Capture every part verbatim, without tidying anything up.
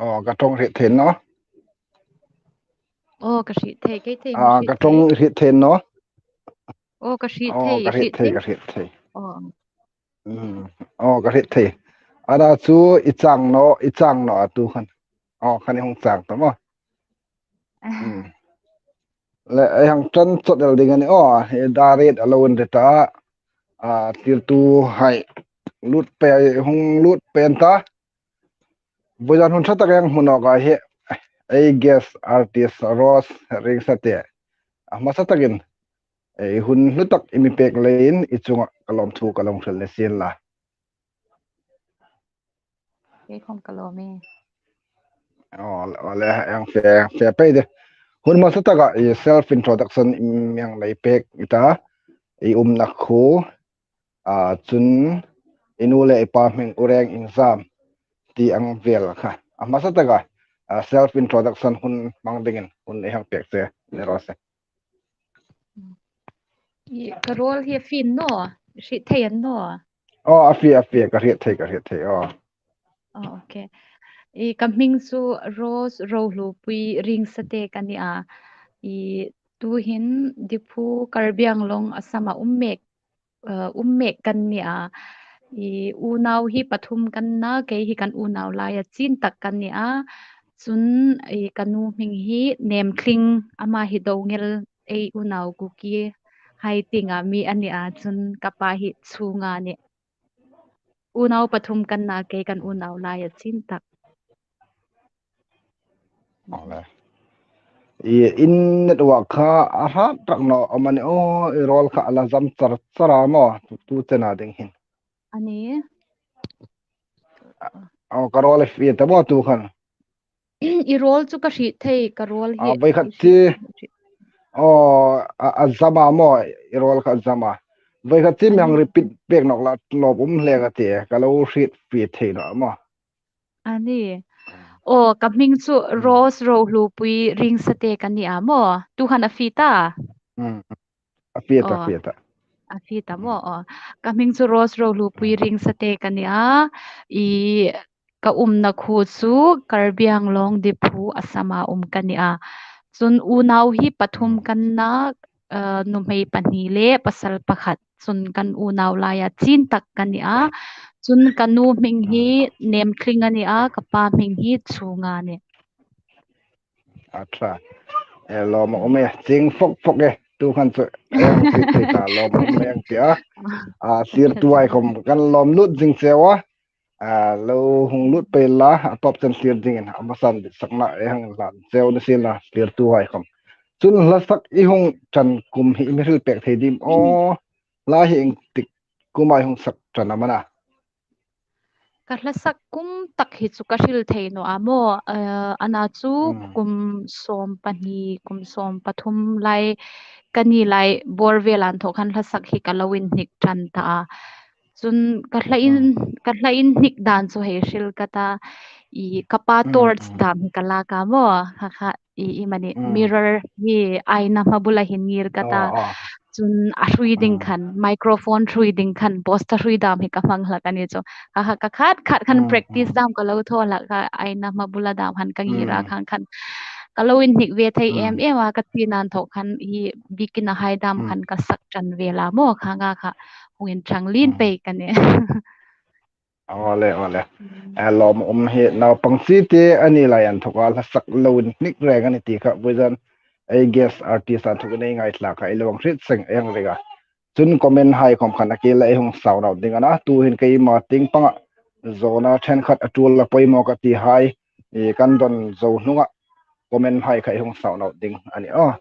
Aw, ka ṭawng hriet thei naw? Aw, ka hriet thei, kei thei mi hriet thei. Aw, ka ṭawng hriet thei naw? Aw, ka hriet thei, ka hriet thei, ka hriet thei. Aw. Mm. Aw, ka hriet thei. Ana chu i chang naw, i chang naw a tu khan. Aw, khan i hung chang ta maw. Mm. Le, ei hang ṭan chawt el ding a ni aw, hi direct a lo inri ta. A, thlirtuhai lut pei, hung lut pei an ta. Vawisun hun ṭha tak ei hmu nawk a hi, ei guest artist Rose Ringsate. A hmasa takin, ei hun hlu tak i mi pek leiin i chunga ka lawmthu ka lo hril ni sien la. Kei khom ka lawm e. Aw, aw le, ei hang fe, fe pei de. Hun hmasa taka i self introduction i mi hang nei pek i ta, i umna khuo, a, chun i nu le i pa hming, u reng, inzam ti ang vel kha. A hmasa taka, a, self introduction hun hmang dingin hun ei hang pek che ni raw se. I, ka role hi a fie naw, hriet thei a ni naw? Aw, a fie, a fie, ka hriet thei, ka hriet thei, aw. Aw, ok. I, ka hming chu Rose Rohlupui Ringsate ka ni a. I, tuhin Diphu, Karbi Anglong, Assam-a um mek, eh, um mek kan ni a. I, unau hi pathum kan na, kei hi kan unau laia chin tak kan ni a. Chun, i, ka nu hming hi Nemtling, ama hi Dongel, ei unau Kuki hai tienga mi a ni a, chun ka pa hi Chunga ni. Unau pathum kan na, kei kan unau laia chin tak. Aw le. I, in network kha a hrat rak naw a ni aw, i role kha a la zam char char a maw, tu, tu chena ding hin. A ni. Aw, ka role a fie ta maw tu khan? I role chu ka hriet thei, ka role hi. Aw, voi khat chi. Aw, a, a zam a maw, i role kha a zam a. Voi khat chi mi hang repeat pek nawk la, lawm um hle ka ti, ka lo hriet fie thei naw a maw. A ni. Aw, ka hming chu Rose Rohlupui Ringsate ka ni a maw. Tu khan a fie ta? Mm. A fie ta, a fie ta. A fie ta maw? Aw. Ka hming chu Rose Rohlupui Ringsate ka ni a. I, ka umna khuo chu Karbi Anglong, Diphu, Assam-a um ka ni a. Chun unau hi pathum kan na, eh, nuhmei pahni le pasal pakhat. Chun kan unau laia chin tak ka ni a. Chun ka nu hming hi Nemtling a ni a, ka pa hming hi Chunga ni. A ṭha. E, lawm a um e, chieng fawk fawk e. Tu khan chu, e, hang hriet thei ta, lawm a um e hang ti a. A, thlirtuhai khom kan lawm lut zing cheu a. A, lo hung lut pei la, a tawp chen thlir dingin, a hmasan ditsakna ei hang hlan cheu ni sien la, thlirtuhai khom. Chun hla sak i hung ṭan kum hi i mi hril pek thei dim aw, hla hi ieng tik kuma i hung sak ṭan am a na? Ka hla sak kum tak hi chu ka hril thei naw a maw, eh, ana chu kum sawm pahni, kum sawm pathum lai ka ni lai bawr vel inthok khan hla sak hi ka lo inhnik ṭan ta a. Chun ka hla in, ka hla inhnik dan chu hei hril ka ta, i, ka pa torch dam hi ka lak a maw, kha kha, i, i mani mirror hi aina hma bula hin ngir ka ta. Chun a hrui ding khan, microphone hrui ding khan, poster hrui dam hi ka hmang hlak a ni chu. Kha kha, ka khat khat khan practice dam ka lo thaw hlak a, aina hma bula dam khan ka ngir a, khan khan ka lo inhnik ve thei em em a, ka ti nan thok khan hi beginner hai dam khan ka sak ṭan ve la maw, kha nga kha hung inṭhang lien pei ka ni. Aw le, aw le. A, lawm um hi naupang chi te a ni lai inthok a hla sak lo inhnik reng a ni ti kha, vawisun ei guest artist inthok ei ngaithla kha ei lo hang hriet seng ei hang ring a. Chun comment hai khom khan a kil a ei hung shout out ding a na. Tu hin keima tieng panga zawna ṭhenkhat a tul a poimaw ka ti hai, i, kan don zo hnunga comment hai kha ei hung shout out ding a ni aw.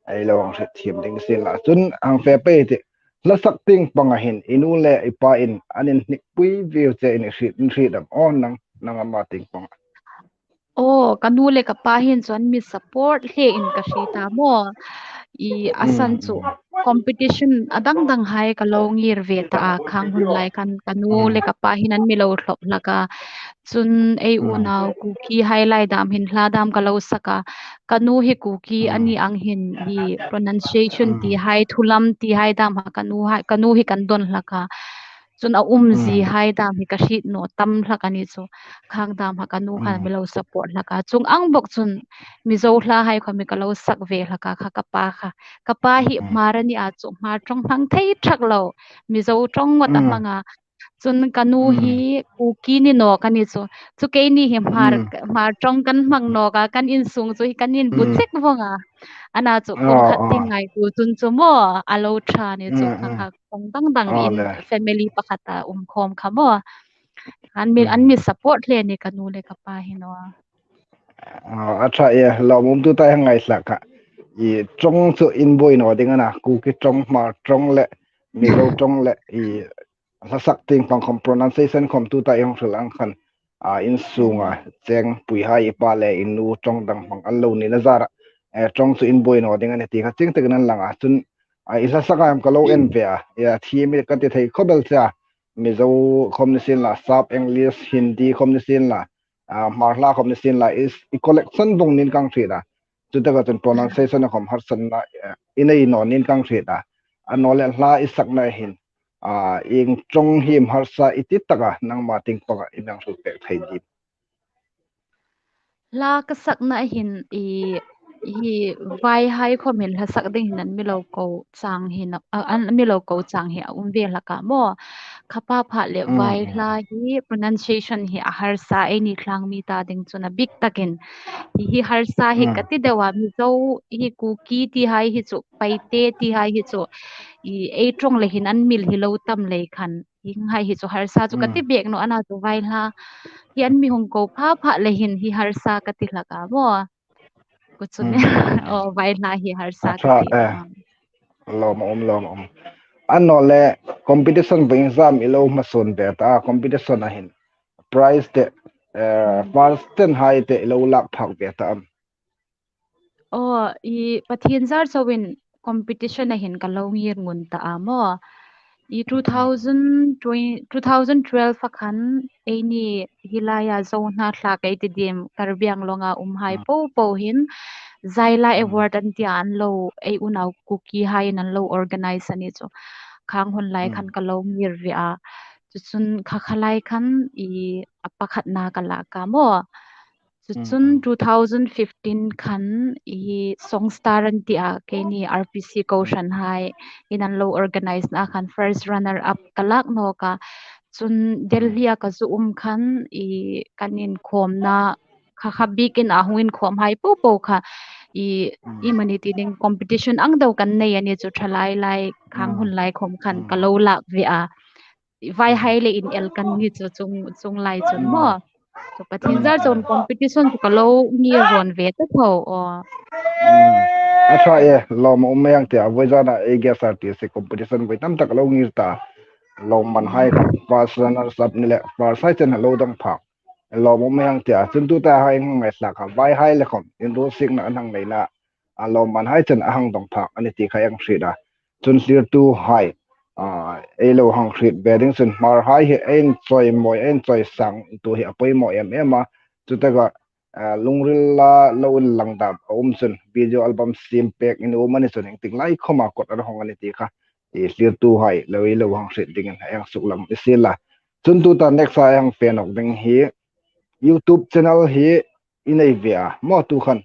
Ei lo hang hriet thiem ding sien la. Chun hang fe pei ti. Hla sak tieng panga hin i nu le i pa in an inhnikpui viu che in hriet, in hriet am aw nang, nang ama tieng panga? Aw, ka nu le ka pa hin chu an mi support hle in ka hriet a maw. I, a san chu competition a dang dang hai ka lo ngir ve ta a, khang hun lai khan ka nu le ka pa hin an mi lo thlop hlak a. Chun ei unau Kuki hai lai dam hin hla dam ka lo sak a. Ka nu hi Kuki a ni ang hin hi pronunciation ti hai, thu lam ti hai dam ha ka nu hai, ka nu hi kan don hlak a. Chun a um zie hai dam hi ka hriet naw tam hlak a ni chu. Khang dam kha ka nu khan mi lo support hlak a. Chuong ang bawk chun Mizo hla hai kha mi ka lo sak ve hlak a kha ka pa kha. Ka pa hi Hmar a ni a chu Hmar ṭawng hmang thei ṭhak lo. Mizo ṭawng ngawt a hmang a. Chun ka nu hi Kuki ni nawk a ni chu. Chu keini hi Hmar, Hmar ṭawng kan hmang nawk a, kan insung chu hi kan inbu chek vawng a. Ana chu kum khat tieng ngaituo chun chu maw a lo ṭha ni chu kha kha kawng dang dang in family pakhat a um khawm kha maw. An mi, an mi support hle ni ka nu le ka pa hi naw a. A ṭha e, lawmum tuta hang ngai hlak kha. I ṭawng chu inbuoi naw ding a na, Kuki ṭawng, Hmar ṭawng le Mizo ṭawng le i hlasak tieng pang khawm pronunciation khawm tuta i hang hril ang khan, a, insunga chengpuihai i pa le i nu ṭawng dang hmang an lo nina zara, e, ṭawng chu inbuoi naw ding a ni ti kha chieng takin an lang a. Chun, a, i hlasaka em ka lo en ve a, e, a thi mi ka ti thei khawp el che a, Mizo khawm ni sien la, Sap English, Hindi khawm ni sien la, a, Hmar hla khawm ni sien la, i, i collection vawng niin ka hang hriet a. Chu taka chun pronunciation a khawm harsatna, e, i nei naw niin ka hang hriet a. A naw le hla i sakna hin, a, ieng ṭawng hi harsa i ti taka nangma tieng panga i mi hang hril pek thei dim? Hla ka sakna hin i, hi vaihai khawm hin hla sak ding hin an mi lo ko chang hi na, a, an mi lo ko chang hi a um ve hlak a maw. Kha pha pha le vai hla hi pronunciation hi a harsa, eini tlang mi ta ding chun a bik takin. Hi, hi harsa hi ka ti deu a, Mizo hi Kuki tihai hi chu, Paite tihai hi chu, i ei ṭawng le hin an mil hi lo tam lei khan. Hienghai hi chu harsa chu ka ti bek naw a na chu vai hla. Hi an mi hung ko pha pha le hin hi harsa ka ti hlak a maw. Ku chu ni. O, vai hla hi harsa ka ti. Lawm a um, lawm a um. A naw le competition vawng zam i lo hmasuon ve ta, competition a hin prize te, e, first ten hai te i lo lak phak ve ta am? Aw, i Pathien zar chauin competition a hin ka lo ngir ngun ta a maw. I two thousand twenty, two thousand twelve a khan eini hi laia Zo hnathlak ei ti diem Karbi Anglonga umhai po po hin Zaila Award an tia an lo, ei unau Kuki haiin an lo organize a ni chu. Khang hun lai khan ka lo ngir ve a. Chu chun kha kha lai khan i a pakhatna ka lak a maw. Chu chun two thousand fifteen khan i Song Star an tia keini R P C kohranhai in an lo organize na khan first runner up ka lak nawk a. Chun Delhi a ka zu um khan i kan inkhawmna kha kha bikin a hung inkhawmhai po po kha i, i mani ti ding competition ang deu kan nei a ni chu thalai lai khang hun lai khawm khan ka lo lak ve a. Vaihai le in el kan ni chu chung, chung lai chun maw. Chu Pathien zar chun competition chu ka lo ngir rawn ve ta tho aw. A ṭha e, lawm a um ei hang tia, vawizana ei K S R T C competition vawi tam tak lo ngir ta. Lawmman hai kha first runners up ni le first hai chen lo dong phak. Lawm a um ei hang tia, chun tuta hai hang ngai hlak kha, vaihai le khawm inruolsikna an hang neina a lawmman hai chen a hang dong phak a ni ti kha ei hang hriet a. Chun thlirtuhai, a, ei lo hang hriet ve ding chun Hmarhai hi ei inchawimawi, ei inchawisang tu hi a poimaw em em a. Chu taka, a, lungrila lo inlang dam a um chun video album siem pek in um a ni chun iengtik lai khawma kawt a hawng a ni ti kha i thlirtuhai lo, ei lo hang hriet dingin ei hang suklang ni sien la. Chun tuta next a ei hang fe nawk ding hi YouTube channel hi i nei ve a maw tu khan?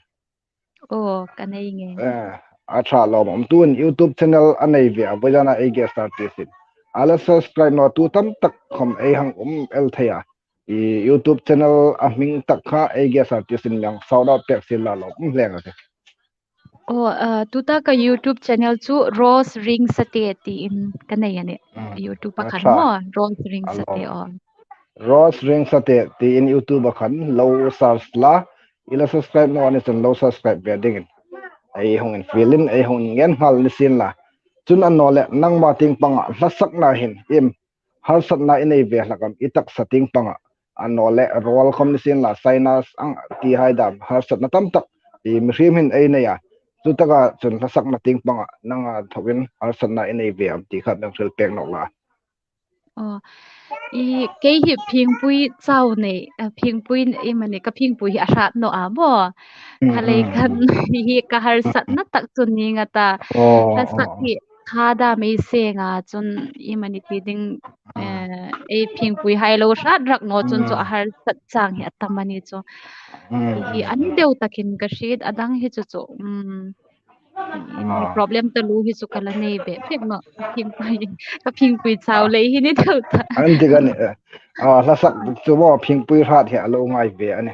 Aw, ka nei ngei. Eh, a ṭha lawm a um. Tuhin YouTube channel a nei ve a, vawizana ei K S R T C in. A la subscribe naw tu tam tak khawm ei hang um el thei a. I YouTube channel a hming tak kha ei K S R T C in mi hang shout out pek sien la lawm um hle a tih. Aw, eh, tuta ka YouTube channel chu Rose Ringsate tiin ka nei a nih. Mm. YouTube a khan maw, Rose Ringsate aw. Rose Ringsate tiin YouTube a khan lo search la, i la subscribe naw a ni chun lo subscribe ve dingin ei hung infielin, ei hung inngen nghal ni sien la. Chun a naw le nangma tieng panga hlasakna hin im harsatna i nei ve hlak am, i taksa tieng panga? A naw le ruol khawm ni sien la, sinus ang tihai dam harsatna tam tak i mihriem hin ei nei a. Chu taka chun hlasakna tieng panga nanga thawkin harsatna i nei ve am ti kha mi hang hril pek nawk la. Aw, i kei hi phingpui chau nei, a, phingpui i mani ka phingpui hi a hrat naw a maw. Kha lei khan hi ka harsatna tak chu ni nga ta. Aw, hla sak hi kha dam ei seng a chun i mani ti ding, eh, ei phingpuihai lo hrat rak naw chun chu a harsat chang hi a tam a ni chu. Hi a ni deu takin ka hriet, a dang hi chu chu, um, problem taluo hi chu ka la nei ve phek nawh. Ka phingpui, ka phingpui chau lei hi ni deu ta. An ti ka ni, eh, a, hlasak chu maw, phingpui hrat hi a lo ngai ve a ni.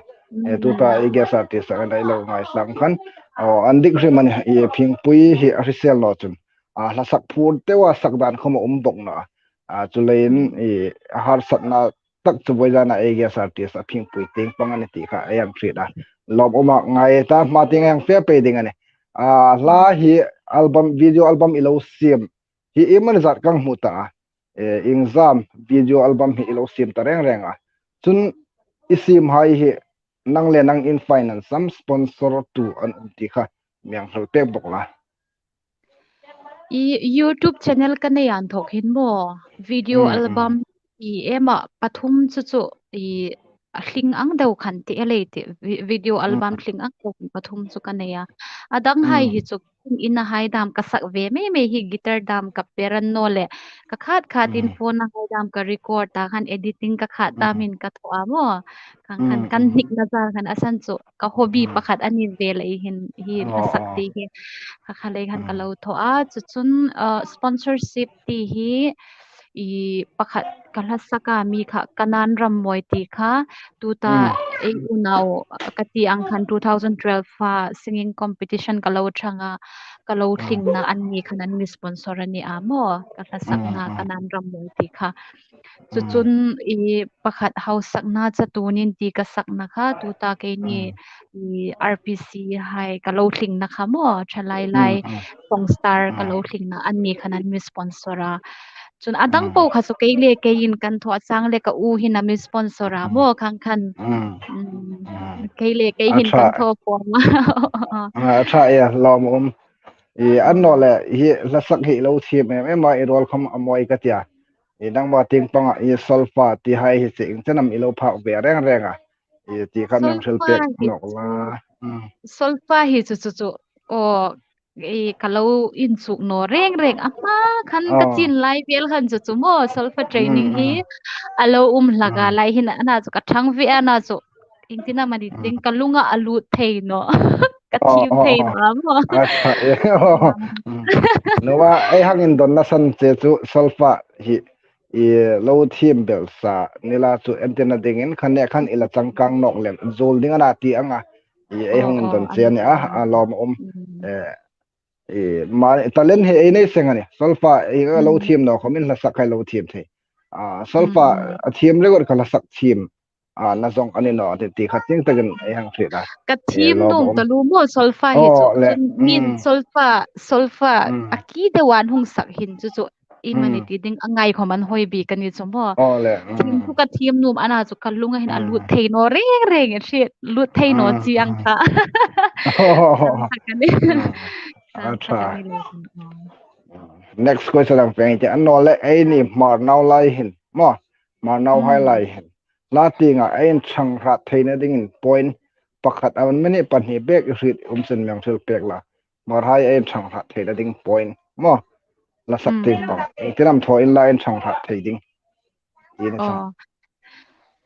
Eh, tuta ei guest artist ang a lo ngai sang khan, aw, an dik hrim a ni, ei phingpui hi a hrisel naw chun. A, hlasak phur deu a sak dan khawm a um bawk nawh. A, chuleiin, ei, a harsatna tak chu vawizana ei guest artist a phingpui tieng pang a ni ti kha ei hang hriet a. Lawmum a ngai ta, hma tieng ei hang fe pei ding a ni. A, hla hi album, video album i lo siem hi iemani zat ka hmu ta a. Eh, iengzam video album hi i lo siem ta reng reng a. Chun i siemhai hi nang le nang in finance am, sponsor tu an um ti kha mi hang hril pek bawk la. I YouTube channel ka nei a inthawk hin maw, video album i ema pathum chu chu i a hling ang deu khan ti a lei ti, vi-, video album hling ang deu khan pathum chu ka nei a. A danghai hi chu in a hai dam ka sak ve mei mei hi, guitar dam ka per a ni naw le. Ka khat khat in phone a hai dam ka record ta khan editing ka khat dam in ka thaw a maw. Khan, khan, kan hnikna zar khan a san chu ka hobby pakhat a ni ve lei hin hi hlasak ti hi. Kha kha lei khan ka lo thaw a. Chu chun, uh, sponsorship ti hi i pakhat ka hlasak a, mi kha Kanan Rammawi ti kha, tuta ei unau ka ti ang khan two thousand twelve a singing competition ka lo ṭhang a, ka lo thlingna an ni khan an mi sponsor a ni a maw, ka hlasakna Kanan Rammawi ti kha. Chu chun i pakhat hausakna chatuon in ti ka sakna kha, tuta keini i R P C hai ka lo thlingna kha maw, ṭhalai lai Songstar ka lo thlingna an ni khan an mi sponsor a. Chun a dang po kha chu kei le kei in kan thaw a, chang le ka u hin a mi sponsor a maw, khang khan. Kei le kei hin kan thaw pawm a. A ṭha e, lawmum. I an naw le, hi hlasak hi lo thiem em em a, i ruol khawm a mawi ka ti a. I nangma tieng panga i solfa ti hai hi chu iengtin am i lo phak ve reng reng a. I ti kha mi hang hril pek nawk la. Solfa hi chu chu chu. Aw, i ka lo inchuk naw reng reng a, hma khan ka chin lai vel khan chu chu maw, solfa training hi a lo um hlak a, lai hin a na chu ka ṭhang ve a na chu. Iengtin am a ni ding ka lunga a lut thei naw. Ka thiem thei naw a maw. Nawa, ei hang indonna san che chu solfa hi i lo thiem bel sa ni la chu entirna dingin khan ne khan i la changkang nawk lem zuol ding a na ti anga. I ei hang indon che a ni a, a lawmum. Eh, i ma talent hi ei nei seng a ni. Solfa i lo thiem naw khawmin hlasak hai lo thiem thei. A, solfa a thiem le got ka hlasak thiem. A, na zong a ni naw ti, ti kha tieng takin ei hang hriet a. Ka thiem nuom taluo maw solfa hi chu. Chun min solfa, solfa a ki deu an hung sak hin chu chu. I mani ti ding a ngai khawm an hoi bik a ni chu maw. Thiem chu ka thiem nuom a na chu ka lunga hin a lut thei naw reng reng, a hriet lut thei naw chi ang kha. Next question ang peng ti an naw le, ei ni Hmar nau lai hin maw, Hmar nauhai lai hin hla tienga ei inṭhang hrat theina dingin point pakhat a, mani pahni bek i hriet um chun mi hang hril pek la. Hmarhai ei inṭhang hrat theina ding point maw, hlasak tieng pang. Iengtin am thaw inla inṭhang hrat thei ding.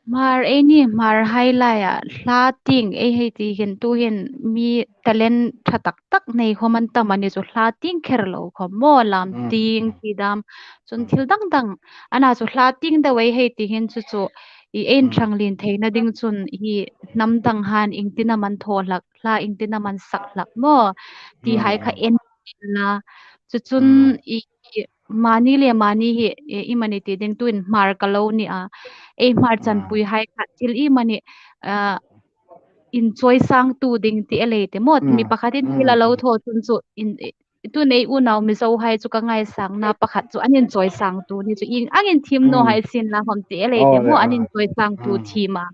Hmar ei ni Hmarhai laia hla tieng ei hei ti hin tuhin mi talent ṭha tak tak nei khawm an tam a ni chu, hla tieng kher lo khawm maw, lam tieng ti dam. Chun thil dang dang a na chu hla tieng deu ei hei ti hin chu chu i ei inṭhang lien theina ding chun hi hnam dang han iengtin am an thaw hlak, hla iengtin am an sak hlak maw, ti hai kha en la. Chu chun i mani le mani hi i, i mani ti ding tuin Hmar ka lo ni a. Ei Hmar chanpuihai kha thil i mani, ah, inchawisangtu ding ti a lei ti maw. Mi pakhatin thil a lo thaw chun chu in, i, tu nei unau Mizohai chu ka ngaisangna pakhat chu an inchawisangtu ni chu, ieng angin thiem naw hai sin la khawm ti a lei ti maw, an inchawisangtu thiem a.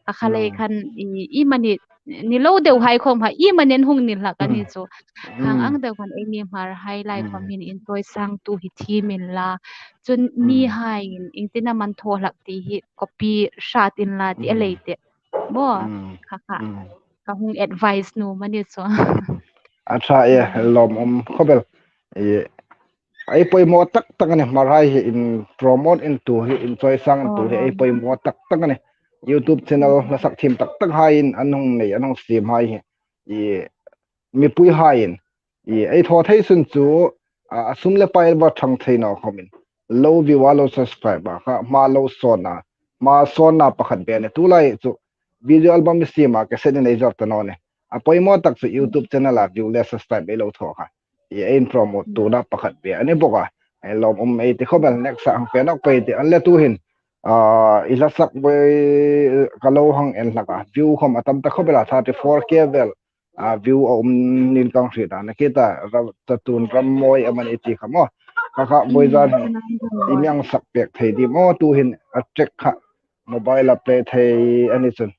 Kha kha lei khan i, i mani ni lo deu hai khawm kha i mani an hung ni hlak a ni chu. Khang ang deu khan ei ni Hmarhai lai khawm hin inchawisangtu hi thiem inla. Chun mihaiin iengtin am an thaw hlak ti hi copy hrat inla ti a lei ti maw. Kha kha ka hung advice nuom a ni chu. A ṭha e, lawmum khawp el. I, Ei poimaw tak tak a nih, Hmarhai hi in promote intu hi, in chawisang intu hi ei poimaw tak tak a nih. YouTube channel hlasak thiem tak tak hai in an hung nei, an hung siem hai hi. I mipui hai in, i ei thaw thei sun chu, a, a sum le pai va thang thei naw khawmin, lo view a, lo subscribe a kha, hma lo sawn a, hma sawn a pakhat ve a nih. Tulai chu video album i siem a, cassette in ei zawr ta naw nih. A poimaw tak chu YouTube channel a view le subscribe ei lo thaw kha, i ei promote tuna pakhat ve a ni bawk a. Ei lawm um ei ti khawp el, next a hang fe nawk pei ti an le tu hin, a, i hlasak voi ka lo hang en hlak a, view khawm a tam ta khawp el a, thirty four K vel, a, view a um niin ka hriet a, nakie ta, ra-, Chatuon Rammawi amanih ti kha maw. Kha kha voi zan hin i mi hang sak pek thei ding maw, tu hin a track kha mobile a play thei a ni chun.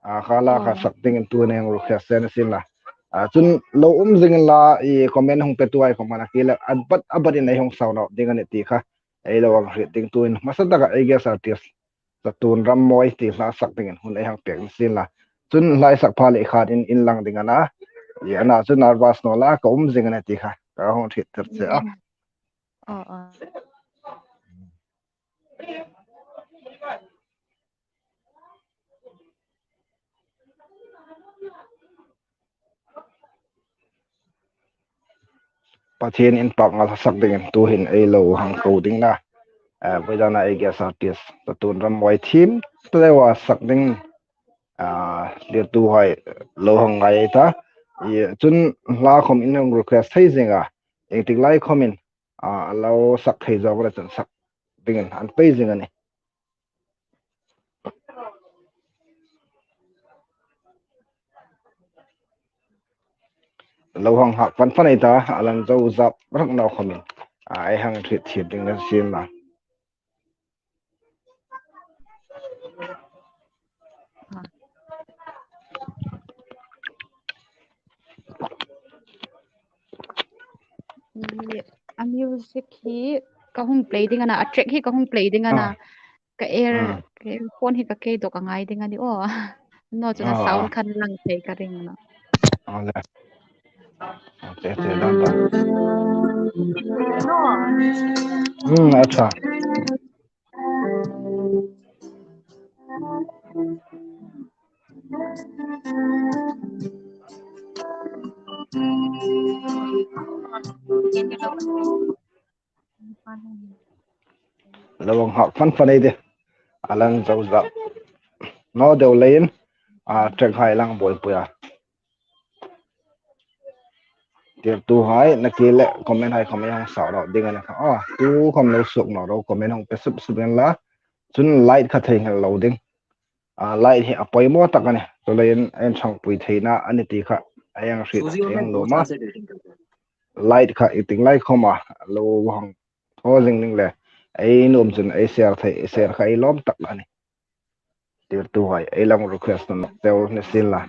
A, kha la kha sak dingin tu hin hang request se ni sien la. A, chun lo um zingin la, i comment hung petu hai khawm nakie le, a bat, a batin ei hung sau nawk ding a nih ti kha ei lo hang hriet ding, tu hin hmasa taka ei guest artist Chatuon Rammawi ti hla sak dingin hun ei hang pek ni sien la. Chun hla i sak pha lei khatin in lang ding a na. I a na chu nervous naw la, ka um zing a nih ti kha ka hung hriettir che a. Aw, aw. Pathien inpâk ngal sak dingin tu hin ei lo hang ko ding na. Eh, voi zana ei guest artist Chatuon Rammawi thiem tleu a sak ding, ah, lirtuhai lo hang ngai ei ta. I, chun hla khawm in hang request thei zing a, ieng tik lai khawmin, ah, a lo sak thei zawk le chun sak dingin an pei zing a nih. Lo hang hak fan fan ei ta, a lan zo zap rak naw khawmin, a, ei hang hriet thier ding a ni sien la. I, a music hi ka hung play ding a na, a track hi ka hung play ding a na. Ah. Ka air, mm, ka air phone hi ka kei dawk a ngai ding a ni aw. Naw chun a, ah, sound, ah, khan lang thei ka ring naw. Ah, le. Ah, te, te, dan, dan. Hmm, acha. Lo hang hak fan fan ei de. A lan zo zap naw deu leiin, a, track hai lang buoipui a. Tirtuhai, nakie le comment hai khawm ei hang sau rawp ding a ni kha. A, tu khawm lo suok naw ro, comment hang pe sup sup ding la. Chun like kha theinghil lo ding. A, like hi a poimaw tak a nih. Chuleiin ei ṭhangpui theina a ni ti kha ei hang hriet thei nuom a. Like kha ieng tik lai khawma lo hang thaw zing ning le. Ei nuom chun ei share thei, ei share kha ei lawm tak a nih. Tirtuhai, ei lang request naw tel ni sien la.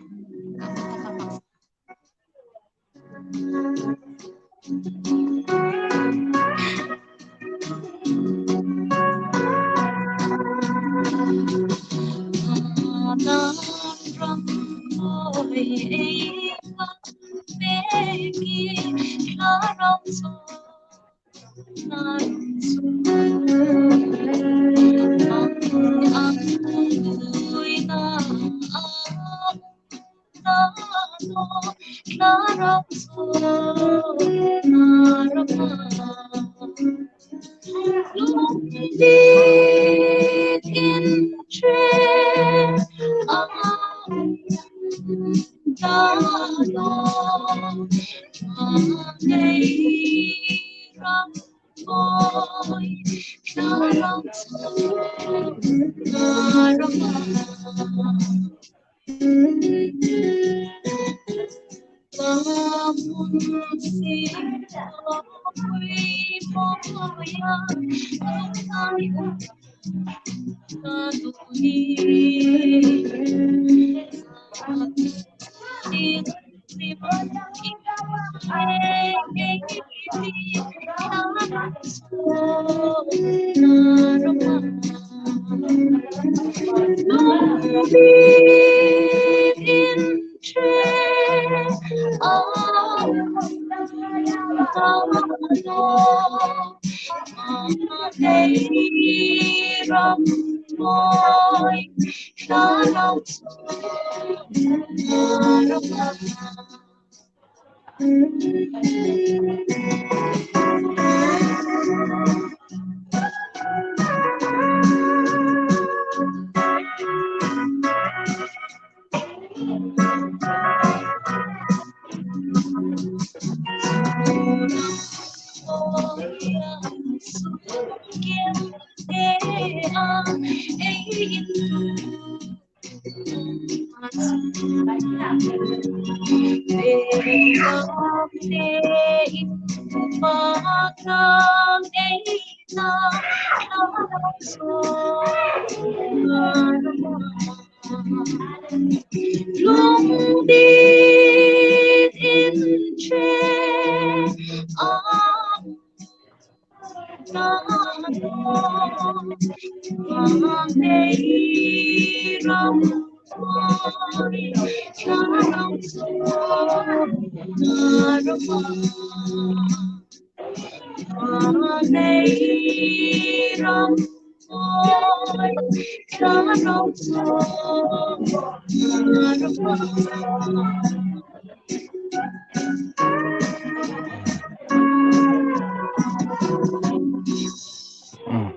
Mm.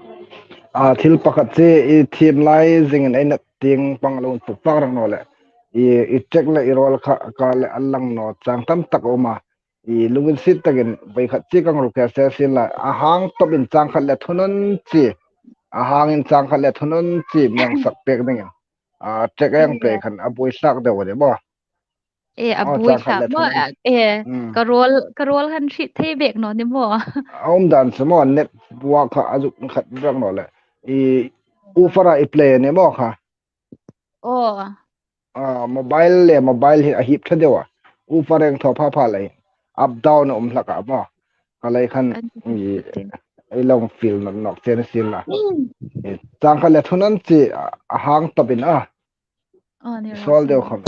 A, thil pakhat chu i thiem lai zingin ei nat tieng pang lo inpuk pak rang naw le. I, i track le i rawl kha ka le a lang naw chang tam tak a um a. I lunginsiet takin voi khat chu ka ngru ke se sin la. A hang tawpin chang khat le thunun chi. A hangin chang khat le thunun chi mi hang sak pek dingin. A, track a hang play khan a buoi hlak deu a ni maw. E, a buoi hlak maw, e, ka rawl, ka rawl khan hriet thei bek naw ni maw. A um dan chu maw, net buoi kha a zuk khat rak naw le. I, woofer-a i play a ni maw kha. Aw. A, mobile le mobile hi a hip tha deu a. Woofer-a hang thaw pha pha le. Up down a um hlak a maw. Ka lei khan i, ei lo feel nawk nawk che ni sin la. E, chang khat le thunun chi a, a hang tawpin a. Aw, ni raw se. Sawl deu khom.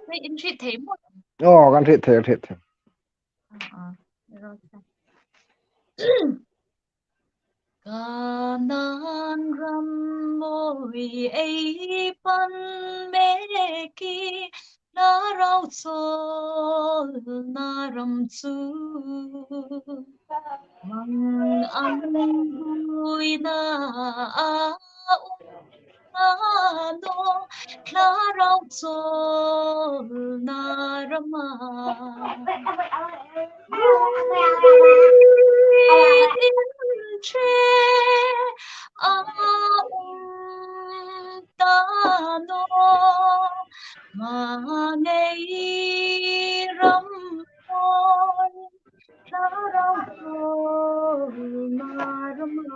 Hei, in hriet thei maw? Aw, kan hriet thei, hriet thei. Aw, aw, ni raw se. Kanaan ram mawi ei pan mek hi, Hla rau chawlna ram chu mang ang buoina a um a naw, hla rau chawlna rama. Hriet in hre a um ta naw, ma ngei ram mawi, hla rau chawlna rama.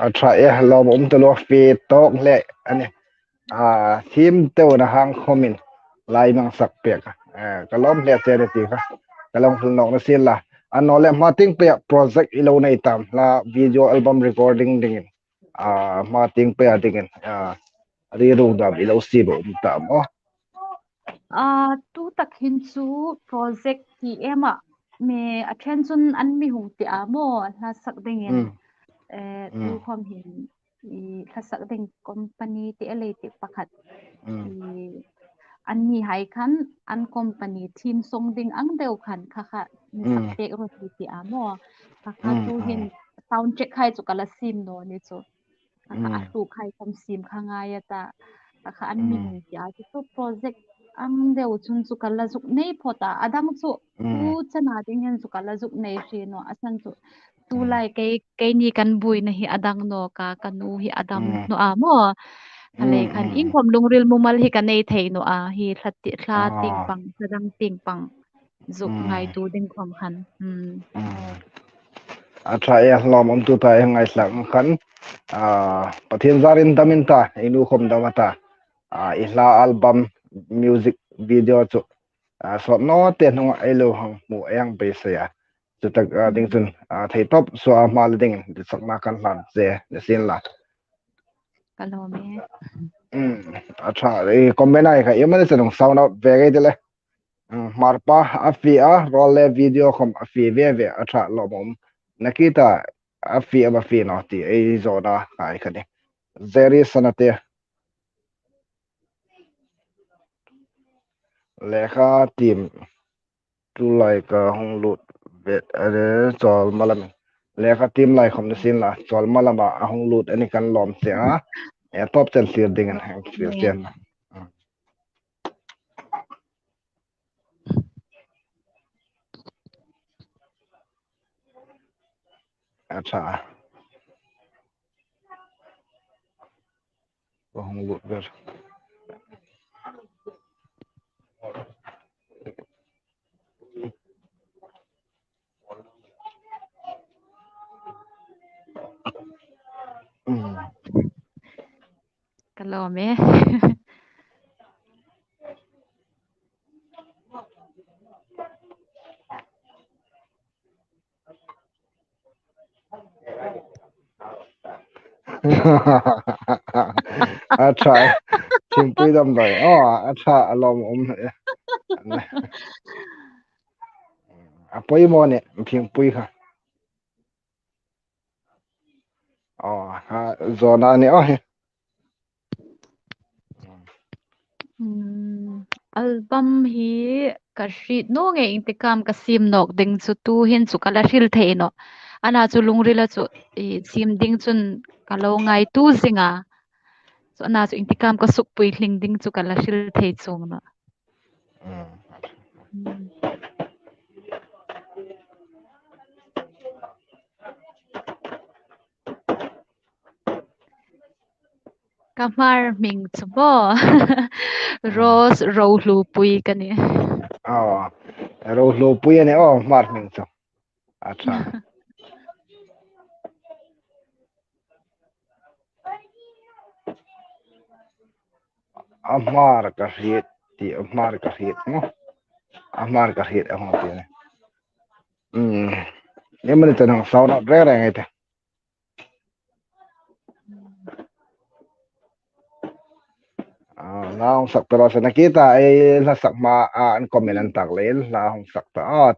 A ṭha e, lawmum taluo, fe tawk hle a nih. A, thiem teuna hang khomin lai mang sak pek. A, ka lawm hle che ni ti kha ka lo hril nawk ni sin la. A naw le hma tieng peia project i lo nei tam hla, video album recording dingin. A, hma tieng peia dingin. A, ri ruk dam i lo siem a um tam aw. A, tu tak hin chu project ti em a, mi a ṭhen chun an mi hung ti a maw, hla sak dingin. Mm. E, tu khom hin i hla sak ding company ti a lei ti pakhat. Mm. I, an ni hai khan an company theme song ding ang deu khan kha kha mi sak pek rawh ti ti a maw. Kha kha tu hin sound check hai chu ka la siem naw ni chu. Kha kha a tuk hai khom siem kha ngai a ta. Kha kha an mi hung ti a chu, chu project ang deu chun chu ka la zuk nei phawt a. A dang chu tu chena ding hin chu ka la zuk nei hri naw. A san chu tu lai kei, keini kan buoina hi a dang naw ka, ka nu hi a dam naw a maw. Kha lei khan iengkhom lungril mumal hi ka nei thei naw a, hi hla ti, hla tieng pang, hla dang tieng pang zuk ngaituo ding khom khan. Mm. A ṭha e, lawmum tu ta e, ngaithlak khan. A, Pathien zarin dam in ta, i nu khom dam a ta. A, i hla album music video chu, a, sawt naw te hnunga ei lo hang hmu ei hang beisei a. Chu tak, a, ding chun, a, thei tawp suoa hma le dingin ditsakna kan hlan che ni sin la. Ka lawm e. Mm, a ṭha, i comment-a kha i mani chu nung sound out ve ngei ti le. Mm, Hmarpa a fie a, rawl le video khom a fie ve ve, a ṭha lawmum. Nakita a fie am a fie naw ti ei zawna hai kha ni. Jerry Sanate. Lekha tiem tu lai ka hung lut vet a le chawl malam. Lekha tiem lai khom ni sien la chawl malama a hung lut a ni kan lawm che a. E top ten thlir ding an hang thlir chen. A ṭha. Ka hung lut ber. Mm. Ka lawm e. A ṭha. Thimpui dam dai. Oh, a ṭha, a lawm um. A poimaw ni, Thimpui kha. Oh, ha, zawna ni, oh, hi. Hmm, album hi ka hriet naw ngei, iengtikam ka siem nawk ding chu tu hin chu ka la hril thei nawh. Ana chu lungrila chu i siem ding chun ka lo ngaituo zing a. Chu ana chu iengtikam ka sukpui tling ding chu ka la hril thei chuong nawh. Mm. Hmm. Ka Hmar hming chu maw? Mm. Rose Rohlupui ka nih. Oh, Rohlupui a nih, oh, Hmar hming chu. A ṭha. A Hmar ka hriet ti, a Hmar ka hriet maw? A Hmar ka hriet a hung ti ni. Hmm. Ni mani ta nang sau na reng reng ei ta. Ah, hla hung sak ta raw se, nakita ei hla sak hma, ah, an comment an tak leiin hla hung sak ta. Ah.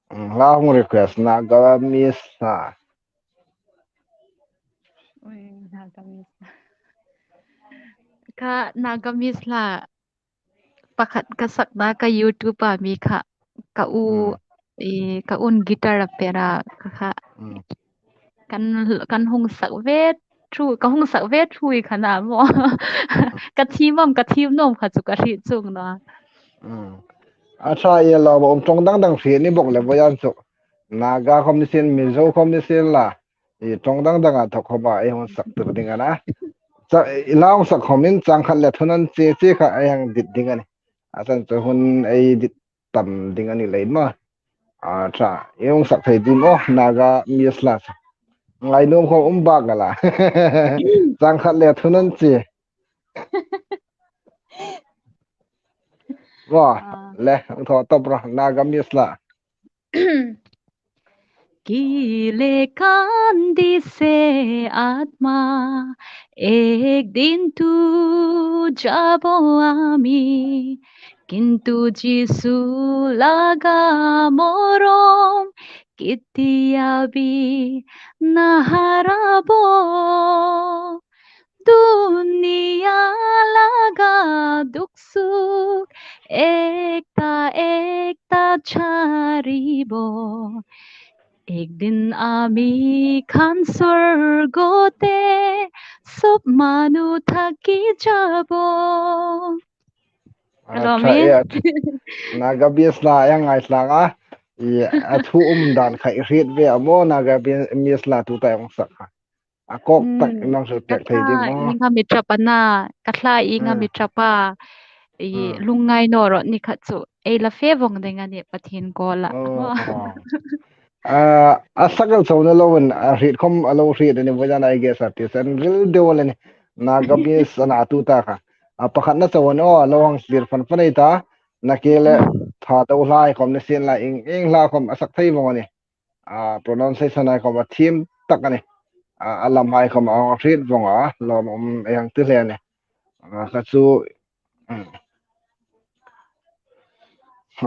Mm, hla hung request Nagamese hla. Ui, Nagamese hla. Kha Nagamese hla pakhat ka sakna ka YouTube-a mi kha ka u, mm, i, ka un guitar a pera kha kha. Mm. Kan, kan hung sak ve thu, ka hung sak ve thu i kha na maw. Mm. Ka thiem am, ka thiem nuom kha chu ka hriet chuong nawh. Mm. A ṭha, i lo ba um ṭawng dang dang hriet ni bawk le vawiin chu. Naga khom ni sien, Mizo khom ni sien la. I ṭawng dang dang a thawk khom a, ei hung sak tir ding a na. Cha, i la hung sak khomin chang khat le thun an che che kha ei hang dit ding a nih. A chang chu hun ei dit tam ding a ni lei maw. A ṭha, ei hung sak thei dim aw, Nagamese hla. Ngai nuom khom um bak a la. Chang khat le thun an che. Wa, ah, le, hung thaw top rawh, Nagamese hla. কিলে কান্দিছে আত্মা, একদিন তো যাব আমি, কিন্তু যিচু লাগা মৰম কেতিয়াবি নাহাৰাব। দুনিয়া লাগা দুখ সুখ একটা একটা ছাড়িব। একদিন আমি খান স্বর্গতে সব মানু থাকি যাব। Ka lawm e. Nagamese hla ei ngai tlanga. I, a thu um dan kha i hriet ve a maw, Nagamese hla tuta ei hung sak kha. A kawk tak, mm, i hang hril pek thei dim maw? Ka thla ieng am i ṭap a na, ka thla ieng am i ṭap a, i lungngai naw rawh ni khat chu ei la fe vong ding a nih Pathien kuoma. Oh, oh. Ah, a sak el chau ni loin, a hriet khom a lo hriet a ni, vawiin a guest artist an ril deu a ni, Nagamese a na tuta kha. A pakhatna chau a ni, oh, a lo hang thlir fan fan ei ta, nakile Thadou hla khom ni sien la, ieng, ieng hla khom a sak thei vong a nih. A pronunciation hai khom a thiem tak a nih. a, a lamhai khawm a hriet vong a, lawmum ei hang ti hle a nih. A, kha chu, um,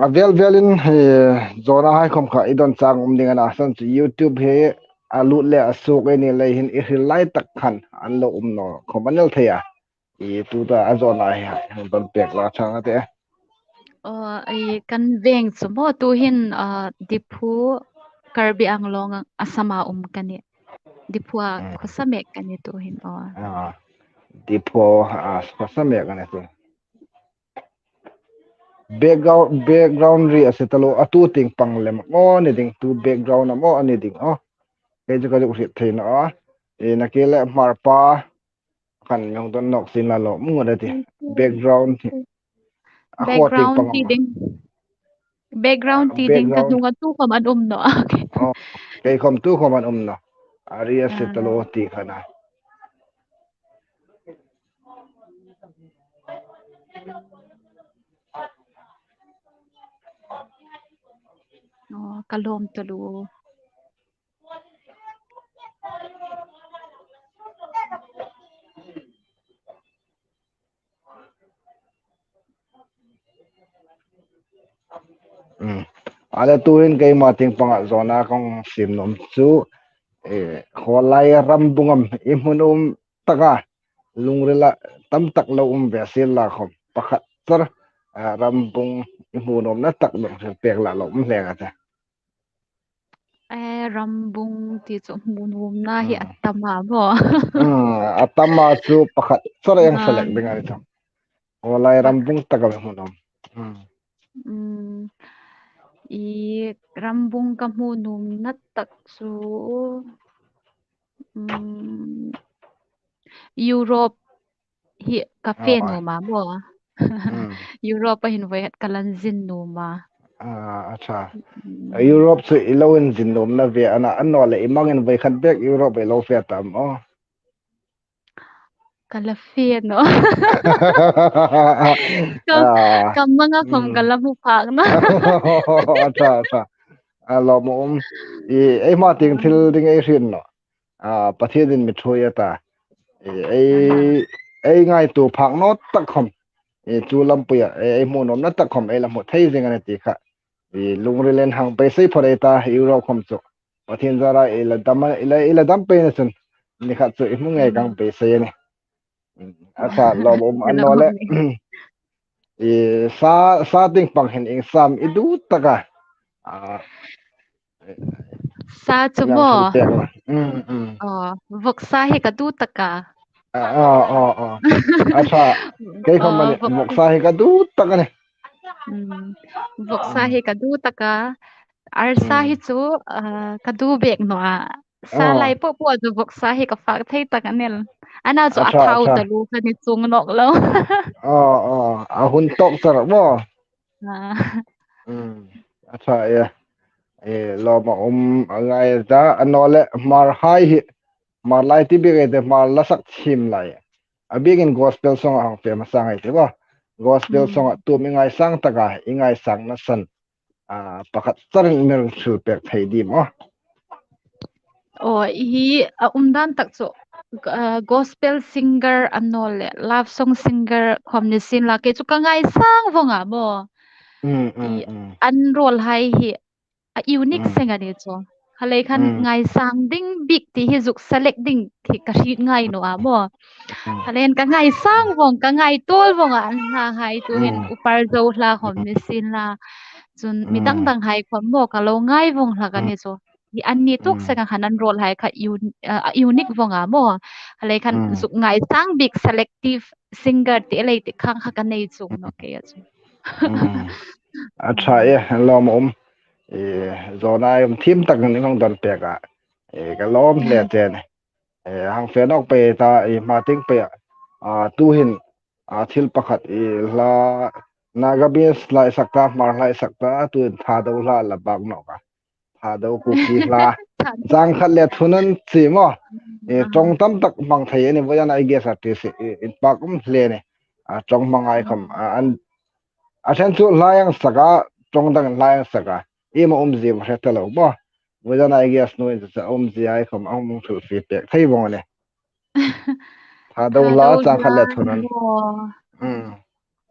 a vel velin, eh, zawnahai khawm kha i dawn chang um ding a na, san chu YouTube hi a lut le a suok ei ni lei hin i hril lai tak khan an lo um naw khawm a ni el thei a. I tuta a zawna hi hang dawn pek la chang a tih. Aw, i kan veng chu maw tuhin, ah, Diphu Karbi Anglong a sama um ka nih. Diphu a Mm. khawsa mek ka nih tuhin, aw. Ah, Diphu a khawsa mek ka nih tu. Background, background ri a se taluo, a tu tieng pang lem maw ni ding, tu background a maw a ni ding, aw. Kei chu ka zuk hriet thei naw a. I na ke le Hmar pa khan mi hung dawn nawk sien la lawmum ngot a tih. Background hi. A khaw tieng Background pang ti am. Ding. Background Ah, ti ding ka background. Hnunga tu khawm an um naw. Okay. Oh, kei khawm tu khawm an um naw. A ri a se Ah. taluo ti kha na. Oh, ka lawm taluo. Mm. A le tuhin keima tieng panga zawna kong siem nuom chu, eh, khawlai rambung am i hmu nuom taka lungrila tam tak lo um ve sien la khawm pakhat char, ah, rambung i hmu nuomna tak lungril pek la lo um hle ka ta. Eh, rambung ti chu hmu nuomna hi a Mm. tam a maw. Mm, a tam a chu pakhat char ei hang Ah. select ding a ni chang. Khawlai rambung taka hmu nuom. Mm. Mm. I rambung ka hmu nuomna tak chu, mm, Europe hi ka fe Oh, ah. nuom a maw. Mm. Europe-a hin voi khat ka la inzin nuom a. Ah, acha. Mm. Europe chu i lo inzin nuomna ve a na, annawleh i mangin voi khat bek Europe i lo fe ta am aw. Ka la fe naw. Ka, Ah. ka manga khawm ka Mm. la hmu phak naw. Acha, acha. A lawmum. I, ei hma tieng thil Mm. ding ei hriet naw. Ah, Pathienin mi ṭhuoi a ta. I, ei, Ah. ei ngaituo phak naw tak khawm. I, chu lampuia, ei, ei hmu nuomna tak khawm, ei la hmu thei zing a nih ti kha. I, lungrilin hang beisei phawt ei ta, Europe khawm chu. Pathien zara i la dam a, i la, i la dam pei na chun. Ni khat chu i hmu ngei ka hang Mm. beisei a nih. Mm, acha, lawmum Ka la annawleh. hmu ngei. I, sa, sa tieng pang hin ieng sam i duo taka. Ah, Sa chu Ieng maw? thil pek la. Mm, mm. Oh, vawksa hi ka duo taka. Ah, oh, oh, oh. Acha, kei khawm Oh, a nih, vawk- vawksa hi ka duo taka a nih. Mm. Vawksa Mm. hi ka duo taka. Arsa Mm. hi chu, ah, ka duo bek naw a. Sa Oh. lai po po chu vawksa hi ka fak thei tak a nih. Ana chu a Acha, thau acha. taluo ka ni chuong nawk lo. Oh, oh. A hun tawk char maw. Ah. Mm. Acha, e. E, lawmum a ngai ta, annawleh Hmar hai hi, Hmar lai ti bik ei tih, Hmar la sak chim lai. A bikin gospel song a hang fe hmasa ngai tih maw. Gospel Mm. song a tu mi ngaisang taka, i ngaisangna san. Ah, pakhat charin mi hril pek thei dim aw. Oh, hi a um dan tak chu, ah, gospel singer annawleh love song singer khawm ni sien la, kei chu ka ngaisang vong a maw. Mm, mm, I mm. an rawl hai hi a unique Mm. seng a nih chu. Kha lei khan Mm. ngaisang ding bik ti hi zuk select ding ti ka hriet ngai naw a maw. Mm. Kha leiin ka ngaisang vong, ka ngaituo vong a, an hla hai tuhin Mm. Upper Zo hla khawm Mm. ni sien la. Chun mi Mm. dang dang hai khawm maw ka lo ngai vong hlak a Mm. nih chu. Hi an ni tuk Mm. seng a khan an rawl hai kha un-, ah, unique vong a maw. Kha lei khan Mm. zuk ngaisang bik selective singer ti lei ti khang kha ka nei chuong nawk kei a chu. Mm. Acha, e, lawmum. E, zawna um thiem tak ni hang dawn pek a. E, ka lawm hle Mm. chen. E, hang fe nawk pei ta, e, hma tieng pei a. Ah, tuhin, ah, thil pakhat i hla, Nagamese hla i sak ta, Hmar hla i sak ta, tuhin Thadou hla la bak nawk a. Thadou Kuki hla. Thadou. Chang khat le thum an chi maw. E, Ah. ṭawng tam tak hmang thei a nih, voi ana i guest artist i, i, inpak um hle a nih. Ah, ṭawng hmangai khawm. Mm. Ah, an, a ṭhen chu hla i hang sak a, ṭawng dang hla i hang sak a. Iem a um zie hre ta lo maw. Vawizan a guest nu in chu a umzie hai khom a hung hril pek thei vong a nih. Thadou hla chang khat le thum an. Maw. Hmm.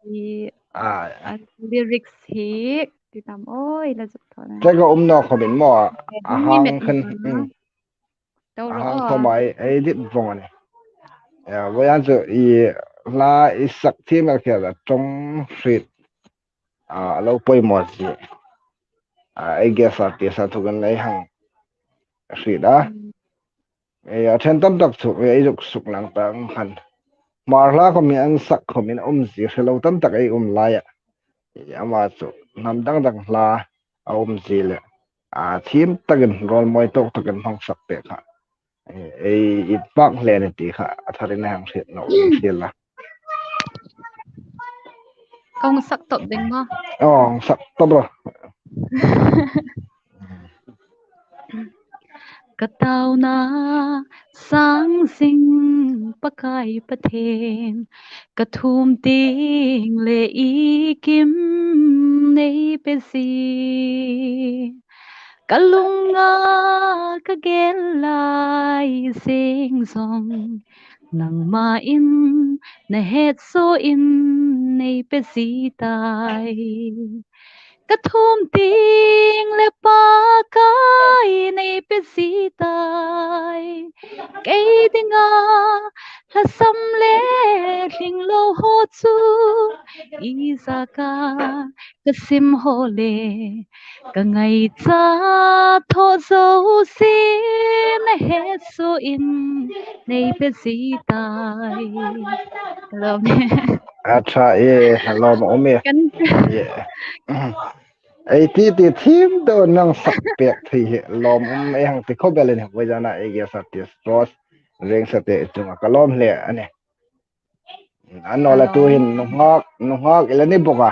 I, a, a lyrics hi ti tam awi la zuk thaw na. Track a um naw khom in maw. A hang khan. Hmm. A hang khom a ei dit vong a nih. Vawizan chu i hla i sak thiem el khi a ṭawng hriet a lo poimaw zie. A, ei guest artist a thukin ei hang hriet a. Hmm. Ei, a ṭhen tam tak chu ei zuk suklang ta ang khan. Hmar hla khom hi an sak khom in a umzie hre lo tam tak ei um lai a. Ei, ama chu hnam dang dang hla a umzie le a thiem takin rawl mawi tawk takin hmang sak pek kha. Ei, ei inpak hle a nih ti kha a tharin ei hang hriet naw, hriet la. Ka hung sak tawp ding maw? Aw, hung sak tawp rawh. Ka tauna sang zing Pakai Pathien, ka thum ting le i kim nei pe zie. Ka lunga ka gel lai zing zong, nangma in na het suoin nei pe zie tai. Ka thum ting le Pakai nei pe zie tai. Kei dinga hla sam le tling lo haw chu i zaka ka sim haw le ka ngaicha thaw zo si na het suoin nei pe zie tai. Hello. A ṭha e, hello, ma umi. Kan. Yeah. Ei ti ti thiem deu nang sak pek thei hi lawm um ei hang ti khawp el a nih, vawizana ei guest artist Rose Ringsate chunga ka lawm hle a nih. Annawleh tuhin nunghak, nunghak i la ni bawk a.